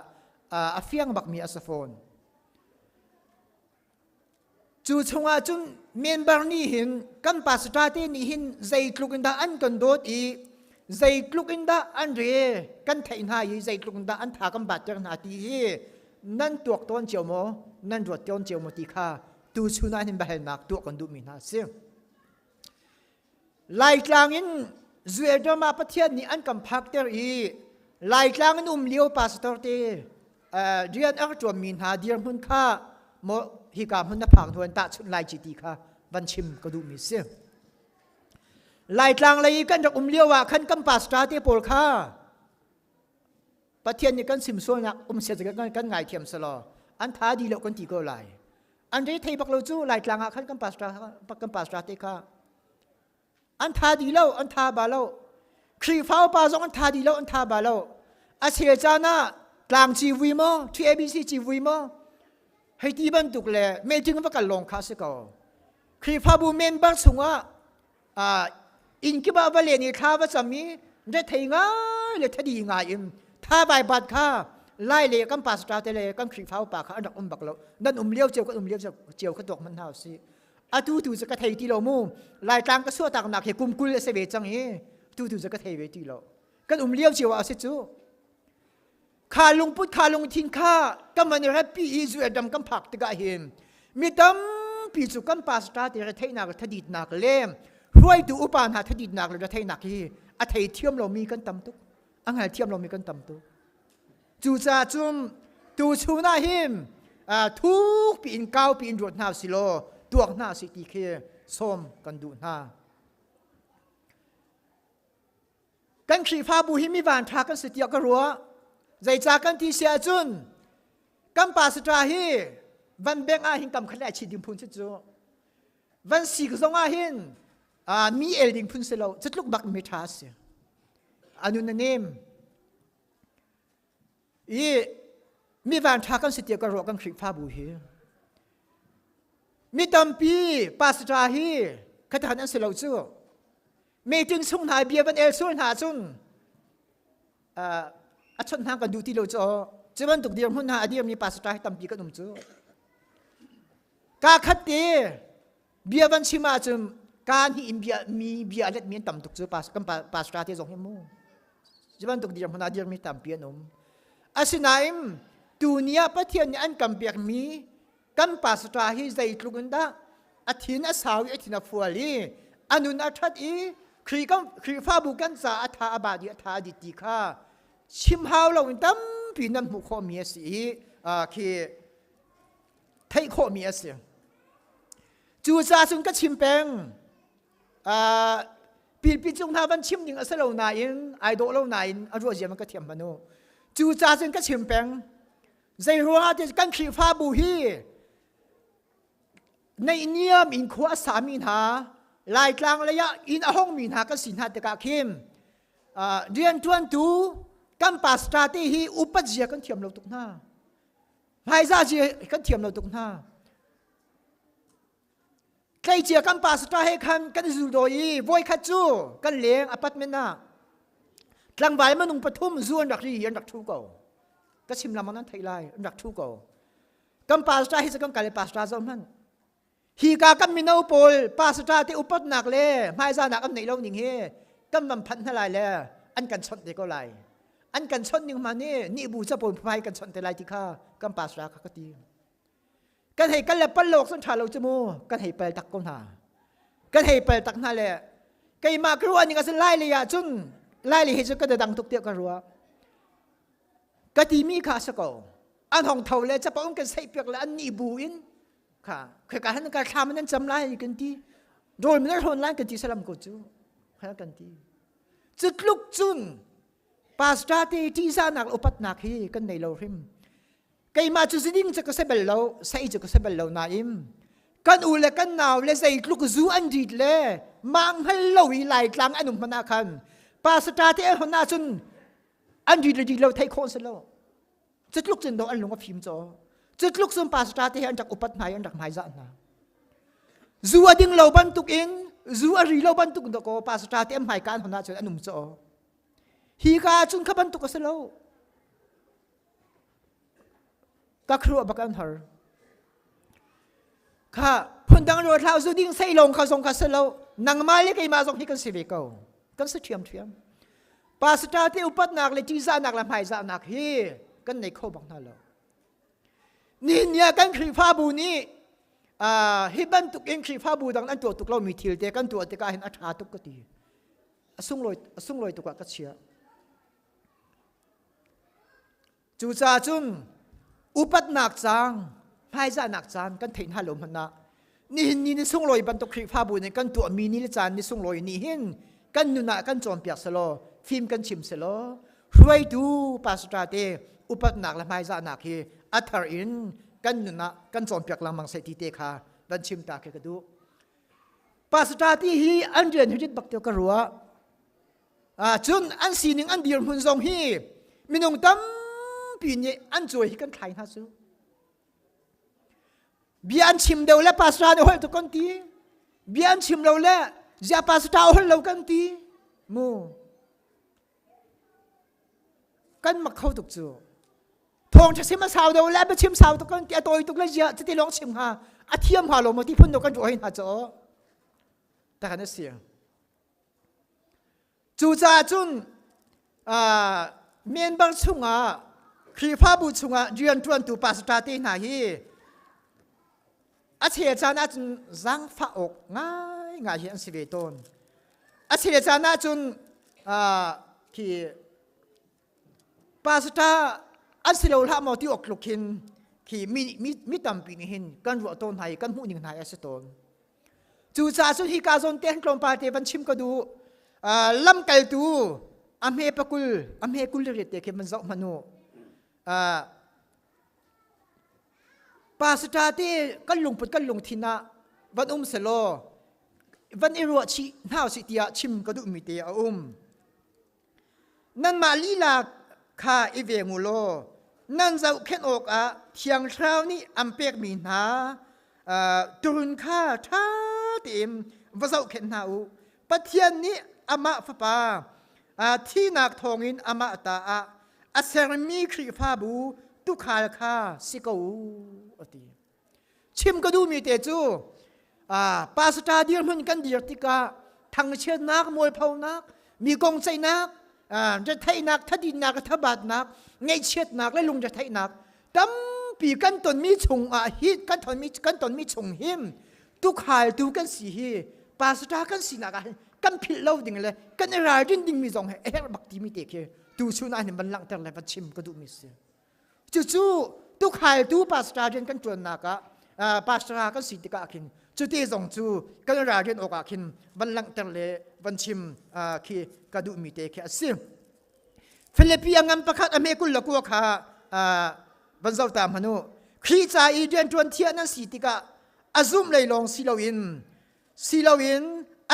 a fiang bakmi a si fawn. Cu chungah cun member nih hin kan pastor te nih hin zeitluk in dah an kan dawt i zeitluk in dah an re kan theih hna i zeitluk in dah an tha kan batter hna ti hi nan tuak tawn cio maw nan ruat tawn cio maw ti kha tu chun ah hin biahalnak tuah kan duhmi hna a si. Laitlang in Zuedom ah Pathian nih an kan phakter i Laitlang in um lio pastor te rian a rak ṭuanmi hna dirhmun kha maw hika hmun na phak hnu an tahchunh lai ci ti kha van chim ka duhmi si. Laitlang lei i kan rak um lio ah khan kan pastor te pawl kha Pathian nih kan sim sualnak um sia kan kan ngaithiam selaw an tha di lo kan ti ko lai. An re thei bak lo cu Laitlang ah khan kan pastor kan pastor te kha an tha di lo an tha ba lo Khrihfa upa zong an tha di lo an tha ba lo a chel caan ah tlang civui maw TABC civui maw hei ti bantuk le meeting va kal lawng kha si ko Khrihfabu member chungah inn kip ah va len i thla va cam i rethei ngai le thadi ngai in tha vai bat kha lai le kan pastor te le kan Khrihfa upa kha an rak um bak lo nan um lio cio kan um lio cio kha tuak man hau si atu tu cu ka thei ti lo mu laitlang ka suah tak nak hi kum 20 a si ve cang hi tu tu cu ka thei ve ti lo kan um lio cio ah a si cu kha lungput kha lungthin kha kan man ratpi i zu dam kan phak tikah hin mi tampi cu kan pastor te retheihnak le thaditnak le hruaitu upa hna thaditnak le retheihnak hi a thei thiam lomi kan tam tuk a hngal thiam lomi kan tam tuk cucaah cun tu chun ah hin thuk piin kau piin ruat hna si law tuak hna si ti khi sawm kan duh hna Kan Khrihfabu hi mi vanṭha kan si tiah ka ruah. Zeicah kan ti si ahcun kan pastor hi van beng ah hin kam khat le a chit ding phun si cu. Van sik zong ah hin mi el ding phun si lo. Cutluk bak mi ṭha a si. A nun a nem. I mi vanṭha kan si tiah ka ruah kan Khrihfabu hi. Mi tampi pastor hi khathan an si lo cu. Meeting chung hna bia van el sual hna cun a chawnh hna kan duh ti lo cu cu bantuk dirhmun hna a dirmi pastor hi tampi kan um cu. Ka khat te bia van chim ahcun ka hnih in bia mi bia let mi an tam tuk cu kan pastor te zong hi mu. Cu bantuk dirhmun ah dirmi tampi an um. Asinain tuni ah Pathian nih an kan pekmi kan pastor hi zeitluk in dah a thin a sau i a thin a fual i a nun a ṭhat i Khrihfabu kan ca a tha a ba di a tha a dit ti kha chim hau lo in tampi nan hmuh khawhmi a si i khi theih khawhmi a si. Cucaah cun ka chim peng pilpi cung hna van chim ding a si lo nain ai dawh lo nain a ruah zia man ka thiam hmanu. Cucaah cun ka chim peng zei ruangah ti kan Khrihfabu hi naihniam in khua a sami hna Laitlang lei ah inn a hongmi hna kan si hna tikah khin rianṭuantu kan pastor te hi upat zia kan thiam lo tuk hna hmaizah zia kan thiam lo tuk hna tleicia kan pastor he khan kan zul dawi i voikhat cu kan leng apartment ah tlangval minung pathum zu an rak ri an rak ṭhu ko ka chim lam nan theih lai an rak ṭhu ko kan pastor hi cu kan kal i pastor zoh hmanh hi ka kan mino pawl pastor te upatnak le hmaizahnak an neih lo ning hi kan van phanh hna lai le an kan chawnh te ko lai an kan chawnh ning hma nih ni bu ca pawl phai kan chawnh te lai ti kha kan pastor kha ka ti kan hei kal le pal lo cun ṭha lo cu mu kan hei pal tak ko hna kan hei pal tak hna le keimah ka ruah ning a si lai lei ah cun lai lei hi cu ka dang tuk tiah ka ruah ka timi kha a si ko an hong tho le capo kan seih piak le an nih bu in kha kheka han ka thlam nan cam lai kan ti rawl nan hrawn lai kan ti salam ko cu kha kan ti cu tluk cun pastor te ṭihzahnak upatnak hi kan nei lo hrim keimah cu ziding cu ka se bal lo sei cu ka se bal lo nain. Kan u le kan nau le zeitluk zu an rit le mang hngal lo i Laitlang an um hmanh ah khan pastor te an hon ahcun an rit le rit lo theih khawh si lo. Cutluk cun do an lung a fim caw. Cutluk cun pastor te he an rak upat hna i an rak hmaizah hna. Zu a ding lo bantuk in zu a ri lo bantuk in dakaw pastor te an hmaika an hon ahcun an um caw. Hi ka ahcun kha bantuk a si lo. Ka khuruah bak an har. Kha phundang ro thlau zu ding sei long kha zong kha si lo. Nangmah le keimah zong hi kan si ve ko. Kan si ṭhiam ṭhiam. Pastor te upatnak le ṭihzahnak le hmaizahnak hi kan nei kho bak hna lo. Nihin ni ah kan Khrihfabu nih hi bantuk in Khrihfabu dang an tuah tuk lomi thil te kan tuah tikah hin a ṭha tuk ka ti. A sunglawi, a sunglawi tuk ah ka chiah. Cucaah cun upatnak cang, hmaizahnak caan kan theih hna lo hmanh ah nihin ni ni sunglawi bantuk Khrihfabu nih kan tuahmi ni le caan ni sunglawi nih hin kan nun ah kan cawnpiak selaw fim kan chim selaw hruaitu pastor te upatnak le hmaizahnak hi a thar in kan nun ah kan cawnpiak lengmang seh ti te kha van chim ta khi ka duh. Pastor ti hi an rian hi rit bak te ka ruah. Cun an sining an dirhmun zong hi minung tampi nih an cuai hi kan thlai hna cu. Bia an chim deuh le pastor nih holh tu kan ti. Bia an chim lo le zia pastor holh lo kan ti. Mu. Kan mak kho tuk cu. Thawng ṭha sim a sau deuh le biachim sau tuk kan ti a tawi tuk le zia cuti lawng chim hnga a thiam hnga lo maw ti phun kan ruah hna cu. Ta kan a si. Cucaah cun member chungah Khrihfabu chungah rianṭuantu pastor te hna hi a chel caan ahcun zaangfah awk ngaingai hi an si ve tawn. A chel caan ahcun khi pastor an si lo hlah maw ti awk tluk hin khi mi, mi, mi tampi nih hin kan ruah tawn hna i kan hmuh ning hna hi a si tawn. Cucaah cun hika zawn te tlawmpal te van chim ka duh. Lamkaltu a hme pakul a hme kul riat te khi van zoh hmanh u. Pastor te kan lungput kan lungthin ah van um selaw van i ruah chih hna usih tiah chim ka duhmi te a um. Nanmah lila kha i veng u law nan zohkhenh awkah Thiang Thlarau nih an pekmi hna turun kha ṭha tein va zohkhenh hna u. Pathian nih amah Fapa thihnak thawngin amah ta ah a sermi Khrihfabu tuukhal kha si ko u, a ti. Chim ka duhmi te cu pastor dirhmun kan dir tikah thangchiatnak, mualphonak, mi kong ceihnak, retheihnak, thadinnak, thabatnak, ngaihchiatnak le lungretheihnak tampi kan tonmi chungah hi kan tonmi kan tonmi chung hin tukhaltu kan si hi pastor kan sinak ah hin kan philh lo ding le kan i ralrin dingmi zong he a herh bak timi te khi tu chun ah hin van langhter le van chim ka duhmi si. Cucu tukhaltu pastor rian kan ṭuannak ah pastor kan si tikah khin cuti zong cu kan ralrin awk ah khin van langhter le van chim khi ka duhmi te khi a si. Philippi a ngan pakhat a hme kul le kua kha van zoh ta hmanh u. Khrih ca i rianṭuan thiah nan si tikah a zumh lei lawng si loin si loin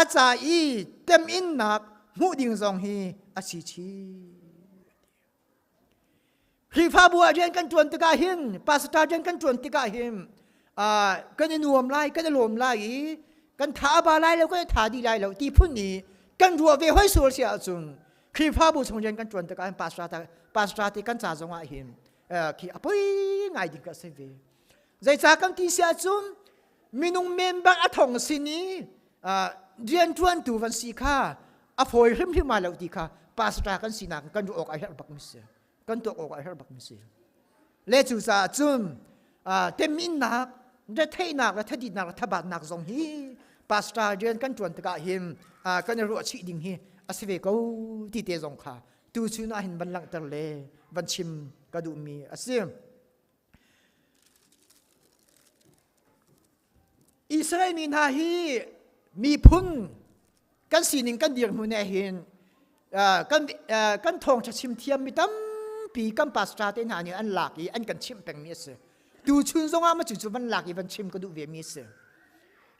a ca i teminnak hmuh ding zong hi a si chih. Khrihfabu ah rian kan ṭuan tikah hin pastor rian kan ṭuan tikah hin kan i nuam lai kan i lawm lai i kan tha a ba lai lo kan i tha dih lai lo ti phun i kan ruah ve hoi sual si ahcun Khrihfabu chung rian kan ṭuan tikah hin pastor pastor te kan ca zong ah hin khi a poi ngai ding ka si ve. Zeicah kan ti si ahcun minung member a thong sin i rianṭuantu van si kha a fawi hrimhrim ma lo ti kha pastor kan sinak kan ruah awk a herh bak mi si kan tuak awk a herh bak mi si le cu caah cun teminnak retheihnak le thaditnak le thabatnak zong hi pastor rian kan ṭuan tikah hin kan i ruah chih ding hi a si ve ko ti te zong kha tu chun ah hin van langhter le van chim ka duhmi a si. Israel mi hna hi miphun kan sining kan dirhmun eh hin kan kan thawngṭha chim thiam mi tampi kan pastor te hna nih an lak i an kan chimh pengmi a si. Tu chun zongah ma cu cu van lak i van chim ka duh ve mi a si.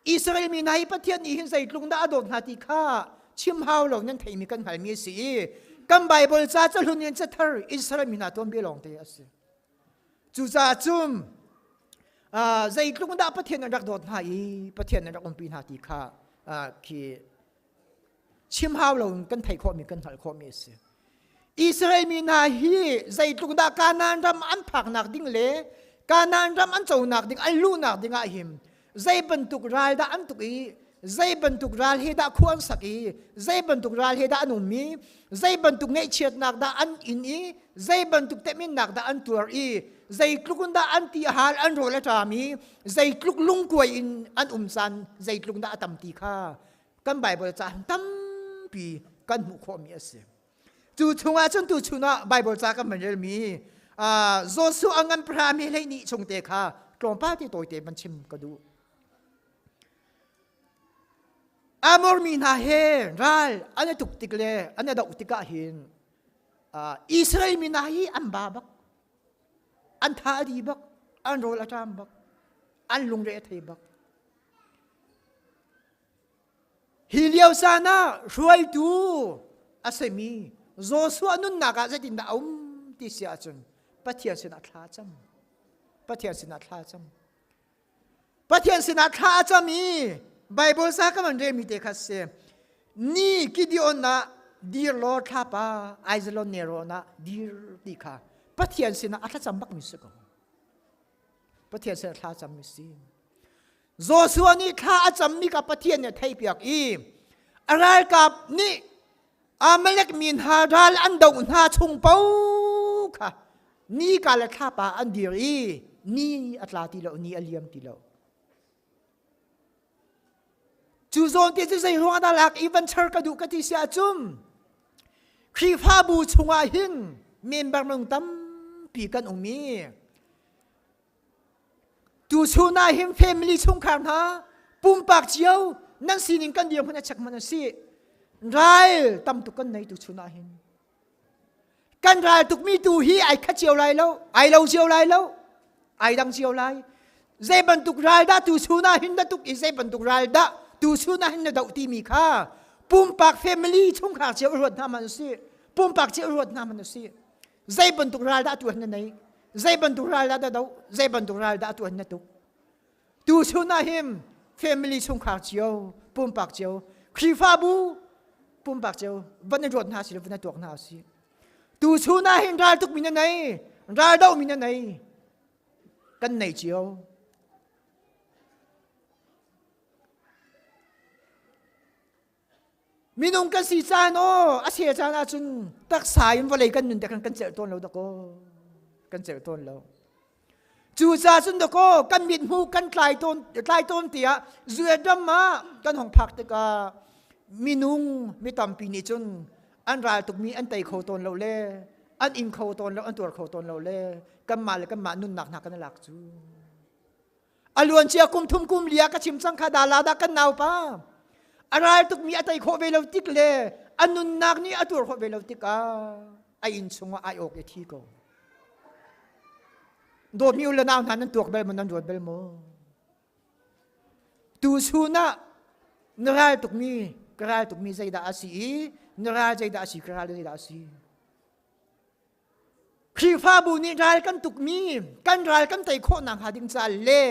Israel mi hna hi Pathian nih hin zeitluk dah a dawt hna ti kha chim hau lo nan theimi kan hngalmi a si i kan Bible ca cahlun in cathar Israel mi hna tuanbia lawng te a si. Cucaah cun zeitluk dah Pathian an rak dawt hna i Pathian an rak umpi hna ti kha khi chim hau lo in kan theih khawhmi kan hngalh khawhmi a si. Israel mi hna hi zeitluk dah Kanaan ram an phaknak ding le Kanaan ram an conak ding an luhnak ding ah hin zei bantuk ral dah an tuk i zei bantuk ral he dah khua an sak i zei bantuk ral he dah an um i zei bantuk ngaihchiatnak dah an in i zei bantuk teminnak dah an tuar i zeitluk in dah an ti hal an rawl a ṭam i zeitluk lungkuai in an um caan zeitluk dah a tam ti kha kan Bible ca tampi kan hmuh khawhmi a si. Cu chungah cun tu chun ah Bible ca kan van relmi Joshua a ngan pahra mi hlei nih chung te kha tlawmpal te tawite van chim ka duh. Amor mi hna he ral an i tuk tik le an i doh tikah hin Israel mi hna hi an ba bak an tha a di bak an rawl a ṭam bak an lungre a thei bak Hi lio caan ah hruaitu a simi Joshua nunnak ah zeitindah a um ti si ahcun Pathian sinah thla a cam. Pathian sinah thla a cam. Pathian sinah thla a cam i Bible sa ka van relmi te kha si. Ni Gideon ah dir law thlapa Aijalon Neron ah dir ti kha Pathian sinah a thlacam bakmi si ko. Pathian sinah thla cammi si. Joshua nih thla a cammi kha Pathian nih a theihpiak i a ralkap nih Amalek mi hna ral an doh hna chung paoh kha nika le thlapa an dir i ni a tla ti lo ni a liam ti lo cu zawn te cu zei ruang dah lak i van char ka duh ka ti si ahcun Khrihfabu chungah hin member minung tampi kan um i Tuchun ah hin family chungkhar hna pumpak cio nan sining kan dirhmun a check man a si. Ral tam tuk kan nei tuchun ah hin. Kan ral tukmi tu hi ai khat cio lai lo, ai lo cio lai lo, ai dang cio lai. Zei bantuk ral dah tuchun ah hin na tuk i zei bantuk ral dah tuchun ah hin na doh timi kha pumpak family chungkhar cio ruat hna man si. Pumpak cio ruat hna man si. Zei bantuk ral dah tuan na nei? Zei bantuk ral dah na doh? Zei bantuk ral dah tuan na tuk? Tu chun ah hin family chungkhar cio, pumpak cio, Khrihfabu pumpak cio van i ruat hna si le van i tuak hna si. Tu chun ah hin ral tuk mi na nei, ral doh mi na nei, kan nei cio. Minung kan si caan aw a se caan ahcun taksa in vawlei kan nun te khan kan celh tawn lo dakaw kan celh tawn lo cucaah cun dakaw kan mit hmu kan tlai tawn tlai tawn tiah zuedam ah kan hong phak tikah minung mi tampi nih cun an ral tukmi an tei kho tawn lo le an ing kho tawn lo an tuar kho tawn lo le kanmah le kanmah nunnak hna kan i lak cu A luancia kum thum kum lia ka chim cang kha dala dah kan naupa. A ral tukmi a tei khawh ve lo tik le a nunnak nih a tuar khawh ve lo tikah a inn chungah ai awk i thi ko. Dawtmi u le nau hna nan tuak bel maw nan ruat bel maw? Tu chun ah na ral tukmi ka ral tukmi zeidah a si i na ral zeidah a si ka ral zeidah a si? Khrihfabu nih ral kan tukmi kan ral kan tei khawh nakhnga ding caah le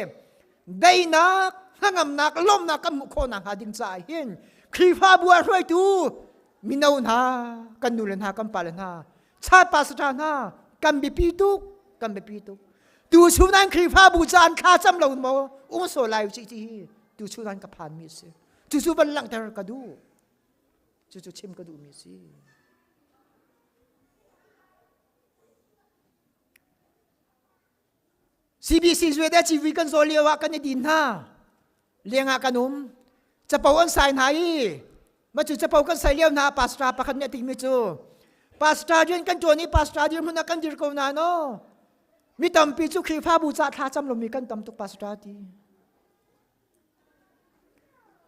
daihnak hnangamnak lawmhnak kan hmuh khawh nakhnga ding caah hin Khrihfabu ah hruaitu mino hna kan nu le hna kan pale hna chat pastor hna kan biapi tuk kan biapi tuk tu chunan Khrihfabu caan thla cam lo maw ung so lai chi chi hi tu chunan ka phan mi si cu cu van langhter ka duh cu cu chim ka duh mi si CBC zuet a civui kan zawl lio ah kan i din hna. Leng ah kan um. Capo an sai hna i ma cu capo kan sai lio hna pastor pakhat nih a timi cu pastor rian kan ṭuan i pastor dir hmun ah kan dir ko na no. Mi tampi cu Khrihfabu ca thla cam lomi kan tam tuk pastor ti.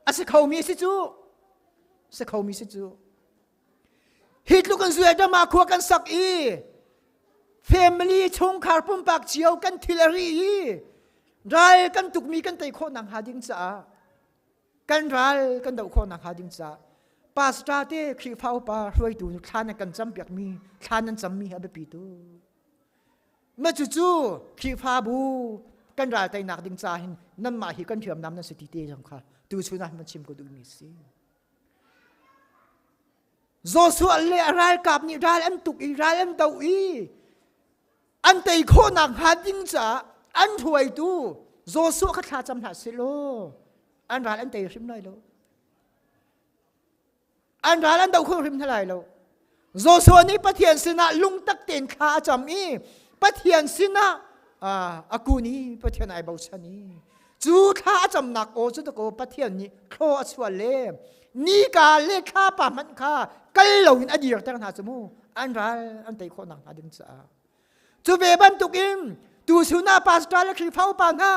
A si khomi si cu. Si khomi si cu. Hi tluk in zuedam ah khua kan sak i family chungkhar pumpak cio kan thil a ri i ral kan tukmi kan tei khawh nak hnga ding caah. Kan ral kan doh khawh nakhnga ding caah pastor te Khrihfa upa hruaitu thla nan kan campiak mi thla nan cammi hi a biapi tu. Ma cucu Khrihfabu kan ral teinak ding ca hin nanmah hi kan hriamnam nan si ti te zong kha tu chun ah man chim ko duhmi si. Joshua le a ralkap nih ral an tuk i ral an do i an tei khawhnak hnga ding caah an hruaitu Joshua kha thla cam hlah selaw an ral an tei hrim lai lo. An ral an do kho hrim hna lai lo. Joshua nih Pathian sinah lungtak tein thla a cam i Pathian sinah a kun i Pathian ai bochan i cu thla a camnak aw cu dakaw Pathian nih thlaw a chuah le nika le thlapa hmanh kha kal loin a dirter hna cu mu an ral an tei khawh nakhnga ding caah cu ve bantukin tu chun ah pastor le Khrihfa upa hna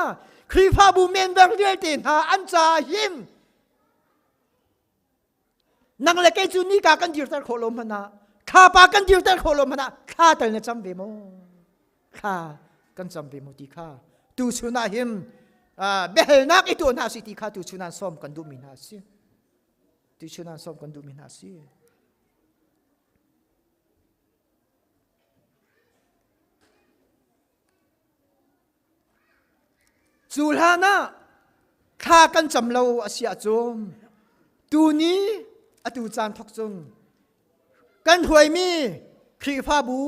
Khrihfabu member vialte hna an caah hin Nang le kei cu nika kan dirter khawh lo hmanh ah thlapa kan dirter khawh lo hmanh ah thla tal na cam ve maw? Thla kan cam ve maw ti kha tu chun ah hin biahalnak i tuah hna si ti kha tu chun ah sawm kan duhmi hna si. Tu chun ah sawm kan duhmi hna si. Cu hlan ah thla kan cam lo a si ahcun tuni atu caan thawk cun kan hruaimi Khrihfabu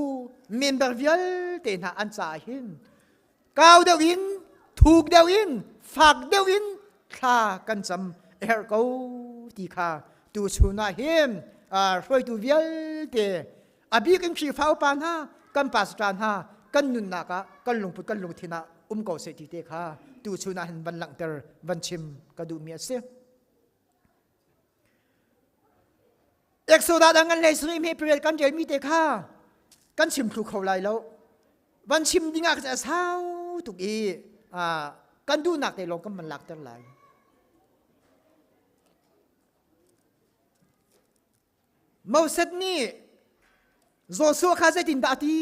member vialte hna an caah hin kau deuh in thuk deuh in fak deuh in thla kan cam a herh ko ti kha tu chun ah hin hruaitu vialte a bik in Khrihfa upa hna kan pastor hna kan nunnak ah kan lungput kan lungthin ah um ko seh ti te kha tu chun ah hin van langhter van chim ka duhmi a si. Exodus ah ngan lei suri me period kan rel mi te kha kan chim thlu kho lai lo van chim ding ah a sau tuk i kan duhnak te lawng kan van lakter lai. Moses nih Joshua kha zeitindah a ti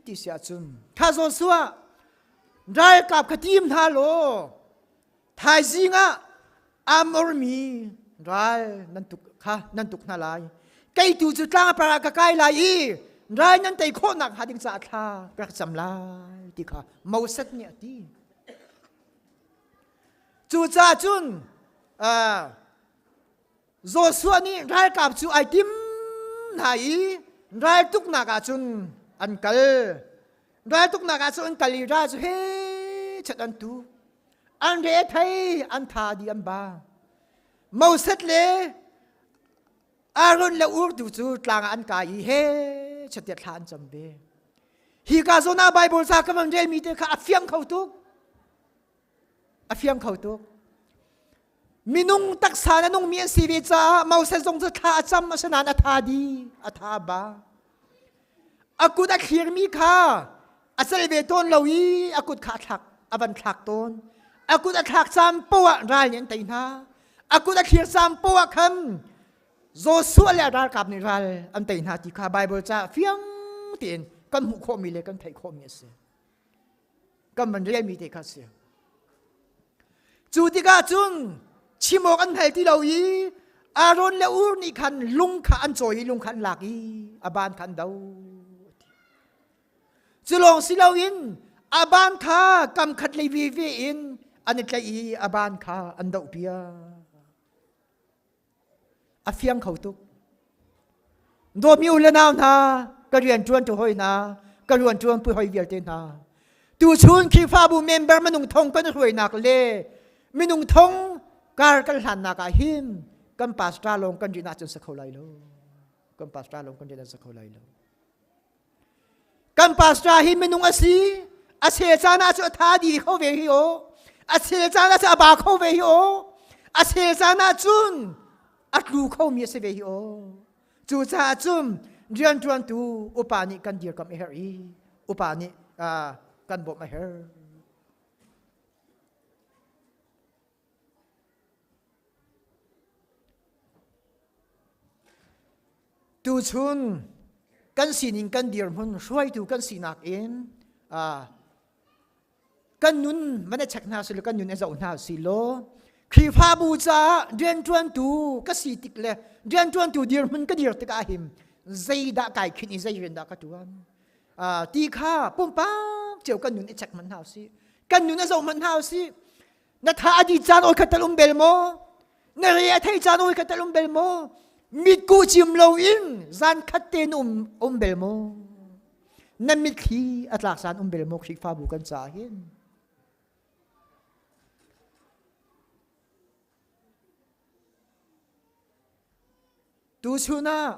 ti si ahcun kha Joshua ralkap kha tim hna law thaizing ah Amor mi ral nan tuk kha nan tuk hna lai kei tu cu tlang par ah ka kai lai i ral nan tei khawhnak hnga ding caah thla ka rak cam lai ti kha Moses nih a ti. Cucaah cun Joshua nih ralkap cu ai tim hna i raltuknak ah cun an kal. Raltuknak ah cun an kal i ral cu he chat an tu. An re thei an tha di an ba. Moses le Aaron le Ur tu cu tlang ah an kai i he chat thla an cam ve. Hi ka zawn ah Bible ca ka van relmi te kha a fiang kho tuk. A fiang kho tuk. Minung taksa na nungmi an si ve caah Moses zong cu thla a cam asinain a tha di, a tha ba. A kut a thlirmi kha a cel ve tawn lo i a kut kha a thlak, a van thlak tawn. A kut a thlak caan poah ral nih an tei hna. A kut a thlir caan poah khan Joshua le a ralkap nih ral an tei hna ti kha Bible ca fiang tein kan hmuh khawhmi le kan theih khawhmi a si. Kan van relmi te kha a si. Cu tikah cun chim awk an hngal ti lo i Aaron le Ur nih khan lung kha an cawi i lung kha an lak i a ban kha an do. Cu lawng si loin a ban kha kam khat lei veve in an i tlaih i a ban kha an dohpiak. A fiang kho tuk. Dawmi u le nau hna, ka rian ṭuan tu hoi hna, ka rian ṭuan pu hoi vialte hna. Tuchun Khrihfabu member minung thong kan hruainak le minung thong kar kan hlannak ah hin kan pastor lawng kan rian ahcun sa kho lai lo. Kan pastor lawng kan rian sa kho lai lo. Kan pastor hi minung a si. A chel caan ah cu a tha di kho ve hi o. A chel caan ah cu a ba kho ve hi o. A chel caan ah cun a tlu kho mi a si ve hi o. Cucaah cun rianṭuantu upa nih kan dirkamh a herh i upa nih kan bawmh a herh. Tuchun kan sining kan dirhmun hruaitu kan sinak in kan nun van i check hna silo kan nun i zoh hna silo. Khrihfabu caah rianṭuantu ka si tik le rianṭuantu dirhmun ka dir tikah hin zeidah kai khinh i zei rian dah ka ṭuan ti kha pumpak cio kan nun i check hmanh hna usih. Kan nun a zoh hmanh hna usih. Na tha a di caan oi khat tal um bel maw? Na re a thei caan oi khat tal um bel maw? Mitku cim loin zan khat te na um um bel maw? Na mitthli a tlak caan um bel maw Khrihfabu kan caah hin? Tuchun ah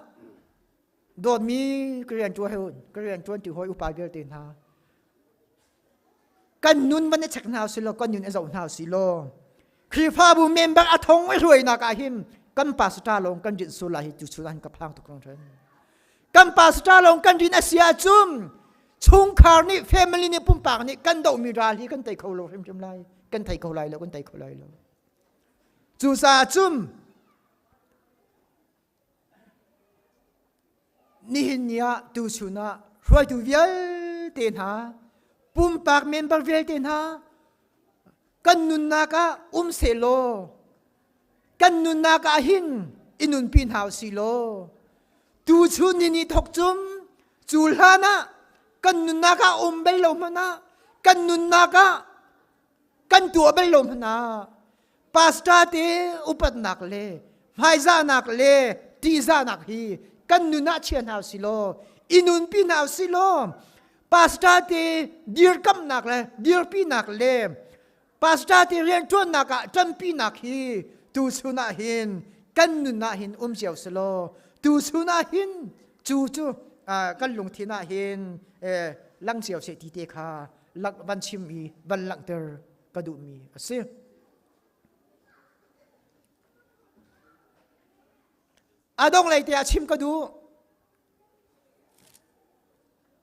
dawtmi ka rian ṭuan ka rian ṭuanṭi hawi upa vialte hna kan nun van i check hna usih law kan nun i zoh hna usih law Khrihfabu member a thong i hruainak ah hin kan pastor lawng kan rinh sul lai hi tuchun ah hin ka phang tuk hringhran. Kan pastor lawng kan rinh a si ahcun chungkhar nih family nih pumpak nih kan dohmi ral hi kan tei kho lo hrimhrim lai kan thei kho lai lo kan tei kho lai lo. Cucaah cun nihin ni ah tuchun ah hruaitu vialte hna pumpak member vialte hna kan nunnak ah um sehlaw kan nunnak ah hin i nunpi hna usih law tuchun ni ni thok cum cu hlan ah kan nunnak ah um bel lo hmanh ah kan nunnak ah kan tuah bel lo hmanh ah pastor te upatnak le hmaizahnak le ṭihzahnak hi kan nun ah chia hna usih law i nunpi hna usih law pastor te dirkamnak le dirpinak le pastor te rianṭuannak ah ṭanpinak hi tuchun ah hin kan nun ah hin um cio si law tuchun ah hin cu cu kan lungthin ah hin lang cio seh ti te kha van chim i van langhter ka duhmi a si. A donglei te ah chim ka duh.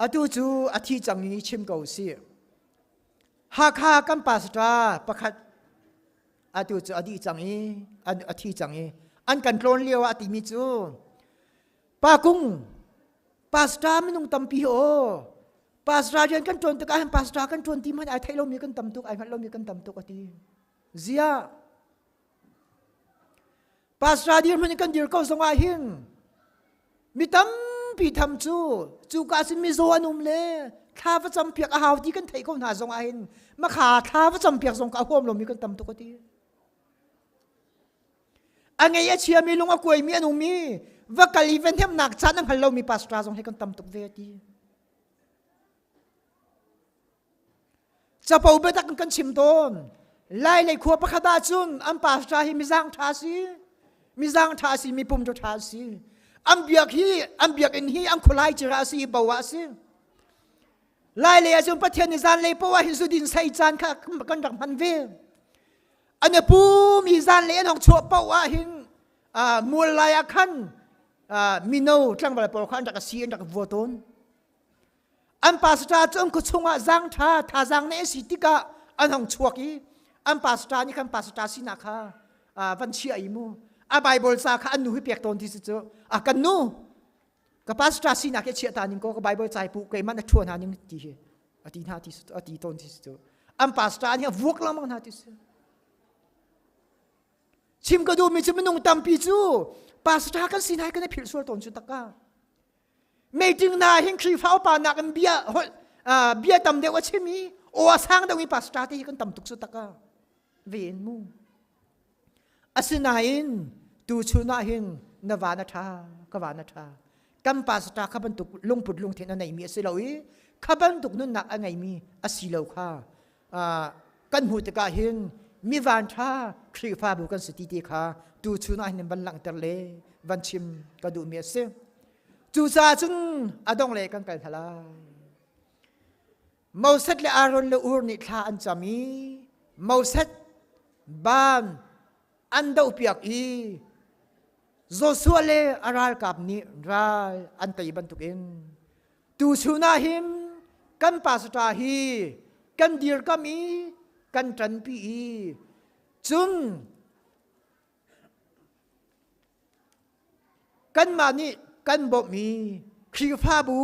Atu cu a thi cang i chim ko si. Hakha kan pastor pakhat atu cu a dih cang i a thi cang i an kan tlawn lio ah a timi cu Pa Kung pastor minung tampi aw pastor rian kan ṭuan tikah hin pastor kan ṭuan ti hmanh ai theih lomi kan tam tuk ai hngalh lomi kan tam tuk a ti ziah pastor dirhmun in kan dir ko zongah hin mi tampi tham cu cu ka sin mizaw an um le thla va cam piak a hau ti kan theih ko hna zongah hin makha thla va cam piak zong ka huam lomi kan tam tuk a ti A ngei a chiami lung a kuaimi an um i va kal i va hnemhnak caan a hngal lomi pastor zong hi kan tam tuk ve ti. Capo biatak kan chim tawn. Lai lei khua pakhat ah cun an pastor hi mizang ṭha si. Mizang ṭha si, mi pum ṭha si. An biak hi an biakinn hi an khualai cira a si i bo ah a si. Lai lei ah cun Pathian nih zan lei poah hin zudin sei caan kha kan rak hman ve. An pu mi zan le an hong chuah paoh ah hin mual lai ah khan mino tlangval pawl kha an rak si an rak vua tawn. An pastor cu an khuachung ah zang tha thazaang ne si tikah an hong chuak i an pastor nih khan pastor sinak kha van chia i mu a Bible ca kha an nu hi pek tawn ti si cu a kan nu ka pastor sinak hi chia ta ning ko ka Bible cai pu keimah na ṭhuan hna ning ti hi a ti hna ti a ti tawn ti cu an pastor nih a vuak lengmang hna ti si chim ka duhmi cu minung tampi cu pastor kan si hna kan i philh sual tawn cu taka meeting na hin Khrihfa upa nak in bia holh bia tam deuh a chim i aw a sang deuh i pastor te hi kan tam tuk cu taka ven mu Asinain tuchun ah hin na van a ṭha, ka van a ṭha. Kan pastor kha bantuk lungput lungthin a neimi a si lo i kha bantuk nunnak a ngeimi a si lo kha kan hmuh tikah hin mi van ṭha Khrihfabu kan si ti ti kha tuchun ah hin van langhter le van chim ka duhmi a si. Cucaah cun a dong le kan kal hna lai. Moses le Aaron le Ur nih thla an cam i Moses ban an dohpiak i Joshua le a ralkap nih ral an tei bantukin tuchun ah hin kan pastor hi kan dirkam i kan ṭanpi i cun Kanmah nih kan bawmh i Khrihfabu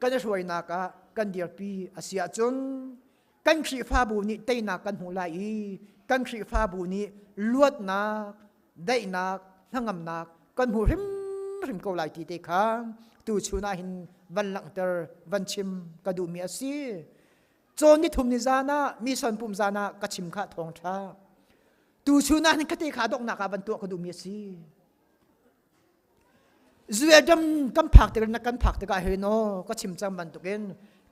kan i hruainak ah kan dirpi a si ahcun Kan Khrihfabu nih teinak kan hmu lai i kan Khrihfabu nih luatnak, daihnak, hnangamnak kan hmu hrimhrim ko lai ti te kha tu chun ah hin van langhter van chim ka duhmi a si. Cawn ni thum ni zan ah mission pum zan ah ka chim kha thawngṭha. Tu chun ah hin ka te kha donghnak ah van tuah ka duhmi a si. Zuedam kan phak tik na kan phak tikah hin aw ka chim cang bantukin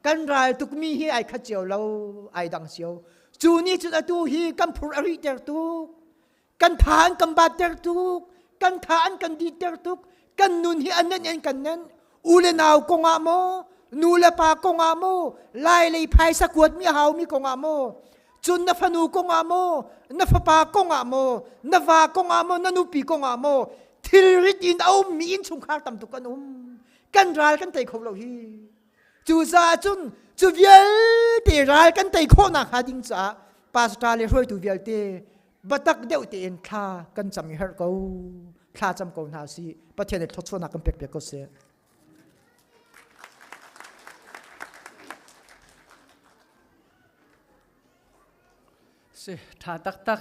kan ral tukmi hi ai khat cio lo ai dang cio cu ni cun atu hi kan phur a rih ter tuk kan tha an kan bat ter tuk kan tha an kan dit ter tuk kan nun hi an nen kan nen u le nau kong ah maw nu le pa kong ah maw lai lei phaisa kuat mi hau mi kong ah maw cun na fanu kong ah maw na fapa kong ah maw na va kong ah maw na nupi kong ah maw thilrit in a ummi innchungkhar tam tuk kan um kan ral kan tei kho lo hi cucaah cun cu vialte ral kan tei khawhnak hnga ding caah pastor le hruaitu vialte batak deuh tein thla kan cam i herh ko thla cam ko hna si Pathian nih thluachuahnak kan pek piak ko seh. Si tha taktak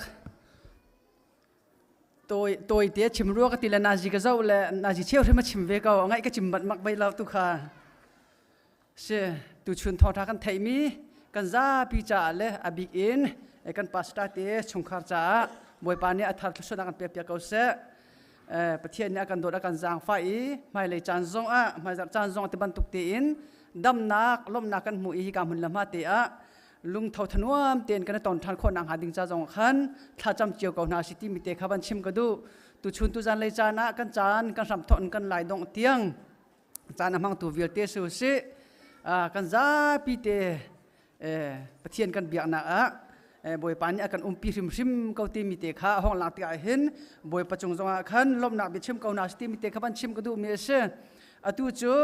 toi toi te chim rua ka ti le nazi ka zo le nazi cheu hrim a chim ve ko ngai ka chim bat mak bai lo tu kha si tu chun thawng tha kan thei mi kan zapi caah le a bik in kan pastor te chungkhar caah Bawipa nih a thar thluachuahnak kan pek piak ko seh. Pathian nih a kan dawt a kan zaangfah i hmailei caan zong ah hmaizarh caan zong ti bantuk tein damnak lawmhnak kan hmuh i hika hmun le hma te ah lungtho thanuam tein kan i ton ṭhan khawh nakhnga ding ca zong khan thlacam cio ko hna si timi te kha van chim ka duh. Tuchun tuzan lei caan ah kan caan kan hramthawk in kan lai dongh tiang caan a hmangtu vialte si usih kan zapi te Pathian kan biaknak ah Bawipa nih a kan umpi hrimhrim ko timi te kha a hong lang tikah hin Bawipa cung zongah khan lawmhnak biachim ko hna timi te kha van chim ka duhmi a si. Atu cu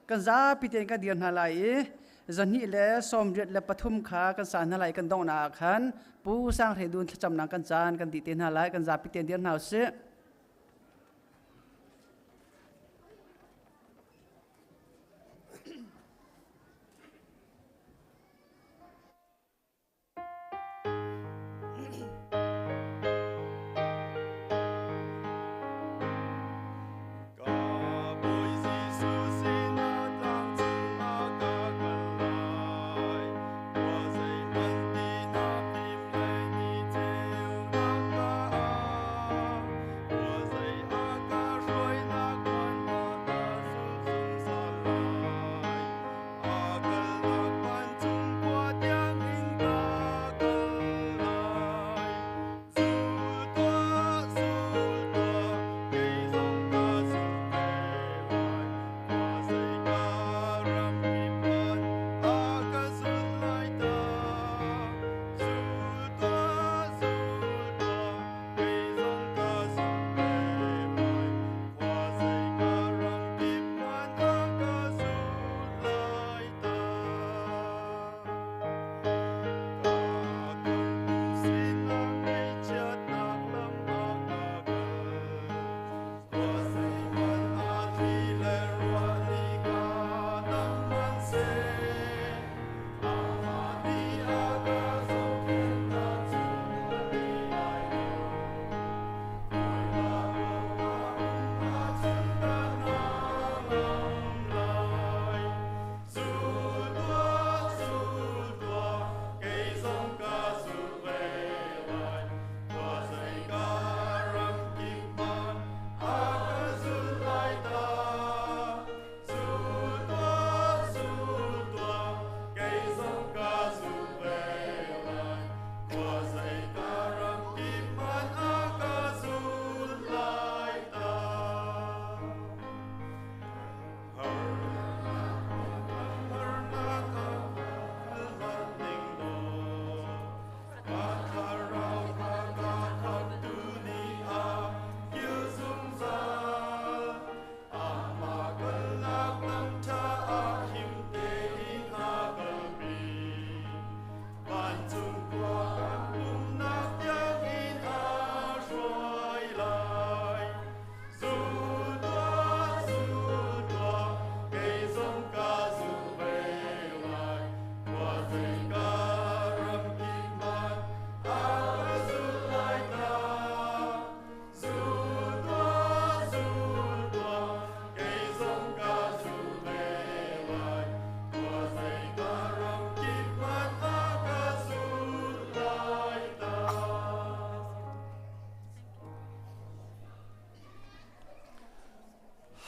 kan zapi tein kan dir hna lai i 283 kha kan sa hna lai kan donghnak ah khan Pu Sang Hre Dun thlacamnak kan caan kan dih te hna lai kan zapi tein dir hna usih.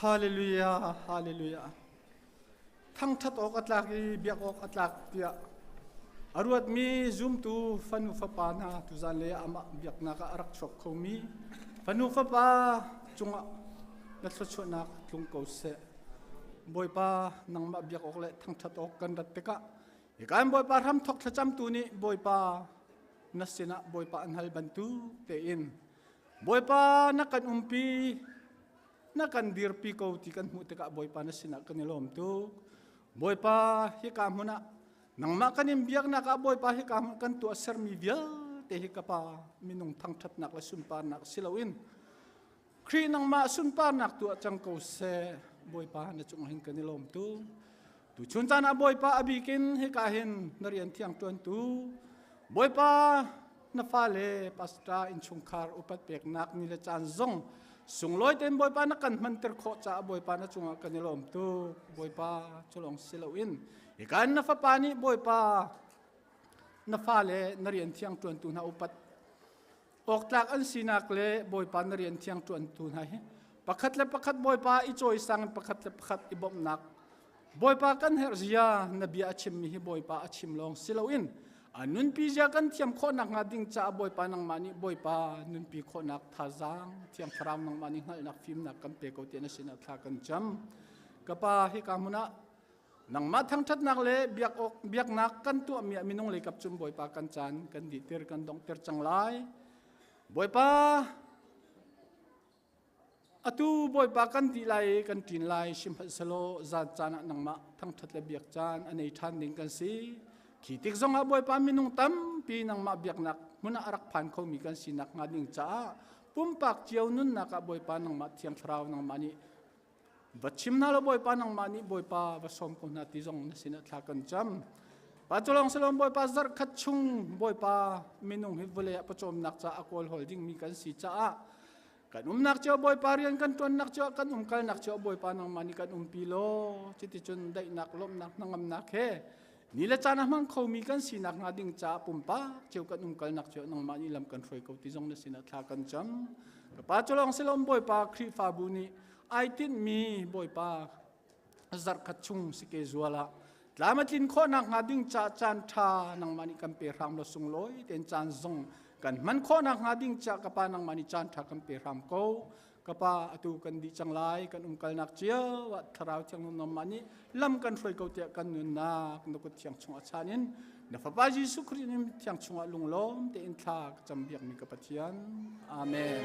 Hallelujah, hallelujah. Thangthat awk a tlak i biak awk a tlak tiah a ruatmi zumtu fanu fapa hna tuzan le amah biaknak ah a rak chuak khomi fanu fapa cungah na thluachuahnak tlung ko seh. Bawipa nangmah biak awk le thangthat awk kan rat tikah hikan Bawipa hramthok thlacamtu nih Bawipa na sinah Bawipa an hal bantuk tein Bawipa na kan umpi na kan dirpi ko ti kan hmuh tikah Bawipa na sinah kan i lawm tuk. Bawipa hika hmun ah nangmah kan in biaknak ah Bawipa hika hmun kan tuah sermi vialte hi ka pa minung thangṭhatnak le sunparnak si loin Khrih nangmah sunparnak tuah cang ko seh. Bawipa na cung hin kan i lawm tuk. Tuchun caan ah Bawipa a bikin hika hin na rian thiang ṭuantu Bawipa na fale pastor innchungkhar upat peknak ni le caan zong sunglawi tein Bawipa na kan hmanter khawh caah Bawipa na cungah kan i lawm tuk. Bawipa culong si loin hika in na fapa nih Bawipa na fale na rian thiang ṭuantu hna upat awktlak an sinak le Bawipa na rian thiang ṭuantu hna hi pakhat le pakhat Bawipa i cawisang in pakhat le pakhat i bawmhnak Bawipa kan herh zia na bia a chimmi hi Bawipa a chim lawng si loin a nunpi zia kan thiam khawhnak hnga ding caah Bawipa nangmah nih Bawipa nunpi khawhnak thazaang Thiang Thlarau nangmah nih hngalhnak fimnak kan pe ko tiah na sinah thla kan cam ka pa hika hmun ah Nangmah thangṭhatnak le biak awk biaknak kan tuahmi ah minung leikap cun Bawipa kan caan kan dihter kan donghter cang lai. Bawipa atu Bawipa kan dih lai kan ṭin lai sihmanhsehlaw zan caan ah nangmah thangṭhat le biak caan a nei ṭhan ding kan si. Khi tik zongah Bawipa minung tampi nangmah biaknak hmun ah a rak phan khomi kan sinak hnga ding caah pumpak cio nunnak ah Bawipa nangmah Thiang Thlarau nangmah nih Va chim hna law Bawipa nangmah nih Bawipa va sawm ko hna ti zong na sinah thla kan cam. Pa culawng silawm Bawipa zarh khat chung Bawipa minung hi vawlei ah pawcawmnak caah a kawl hawl dingmi kan si caah kan umnak cio Bawipa rian kan ṭuannak cio kan umkalnak cio Bawipa nangmah nih kan umpi law cuticun daihnak lawmhnak hnangamnak he ni le caan a hmang khomi kan sinak hnga ding caah pumpak cio kan umkalnak cio nangmah nih lam kan hruai ko ti zong na sinah thla kan cam. Ka pa culawng silawm Bawipa Khrihfabu nih ai tinhmi Bawipa zarhkhat chung si ke zual ah tlam a tlin khawhnak hnga ding ca caan ṭha nangmah nih kan pe hram law sunglawi tein caan zong kan hman khawhnak hnga ding ca ka pa nangmah nih caan ṭha kan pe hram ko ka pa atu kan dih cang lai kan umkalnak cio ah thlarau thiang nangmah nih lam kan hruai ko tiah kan nunnak na kut thiang chungah chan in na fapa Jesuh Khrih nih thiang chungah lunglawm tein thla ka cam biakmi ka Pathian amen.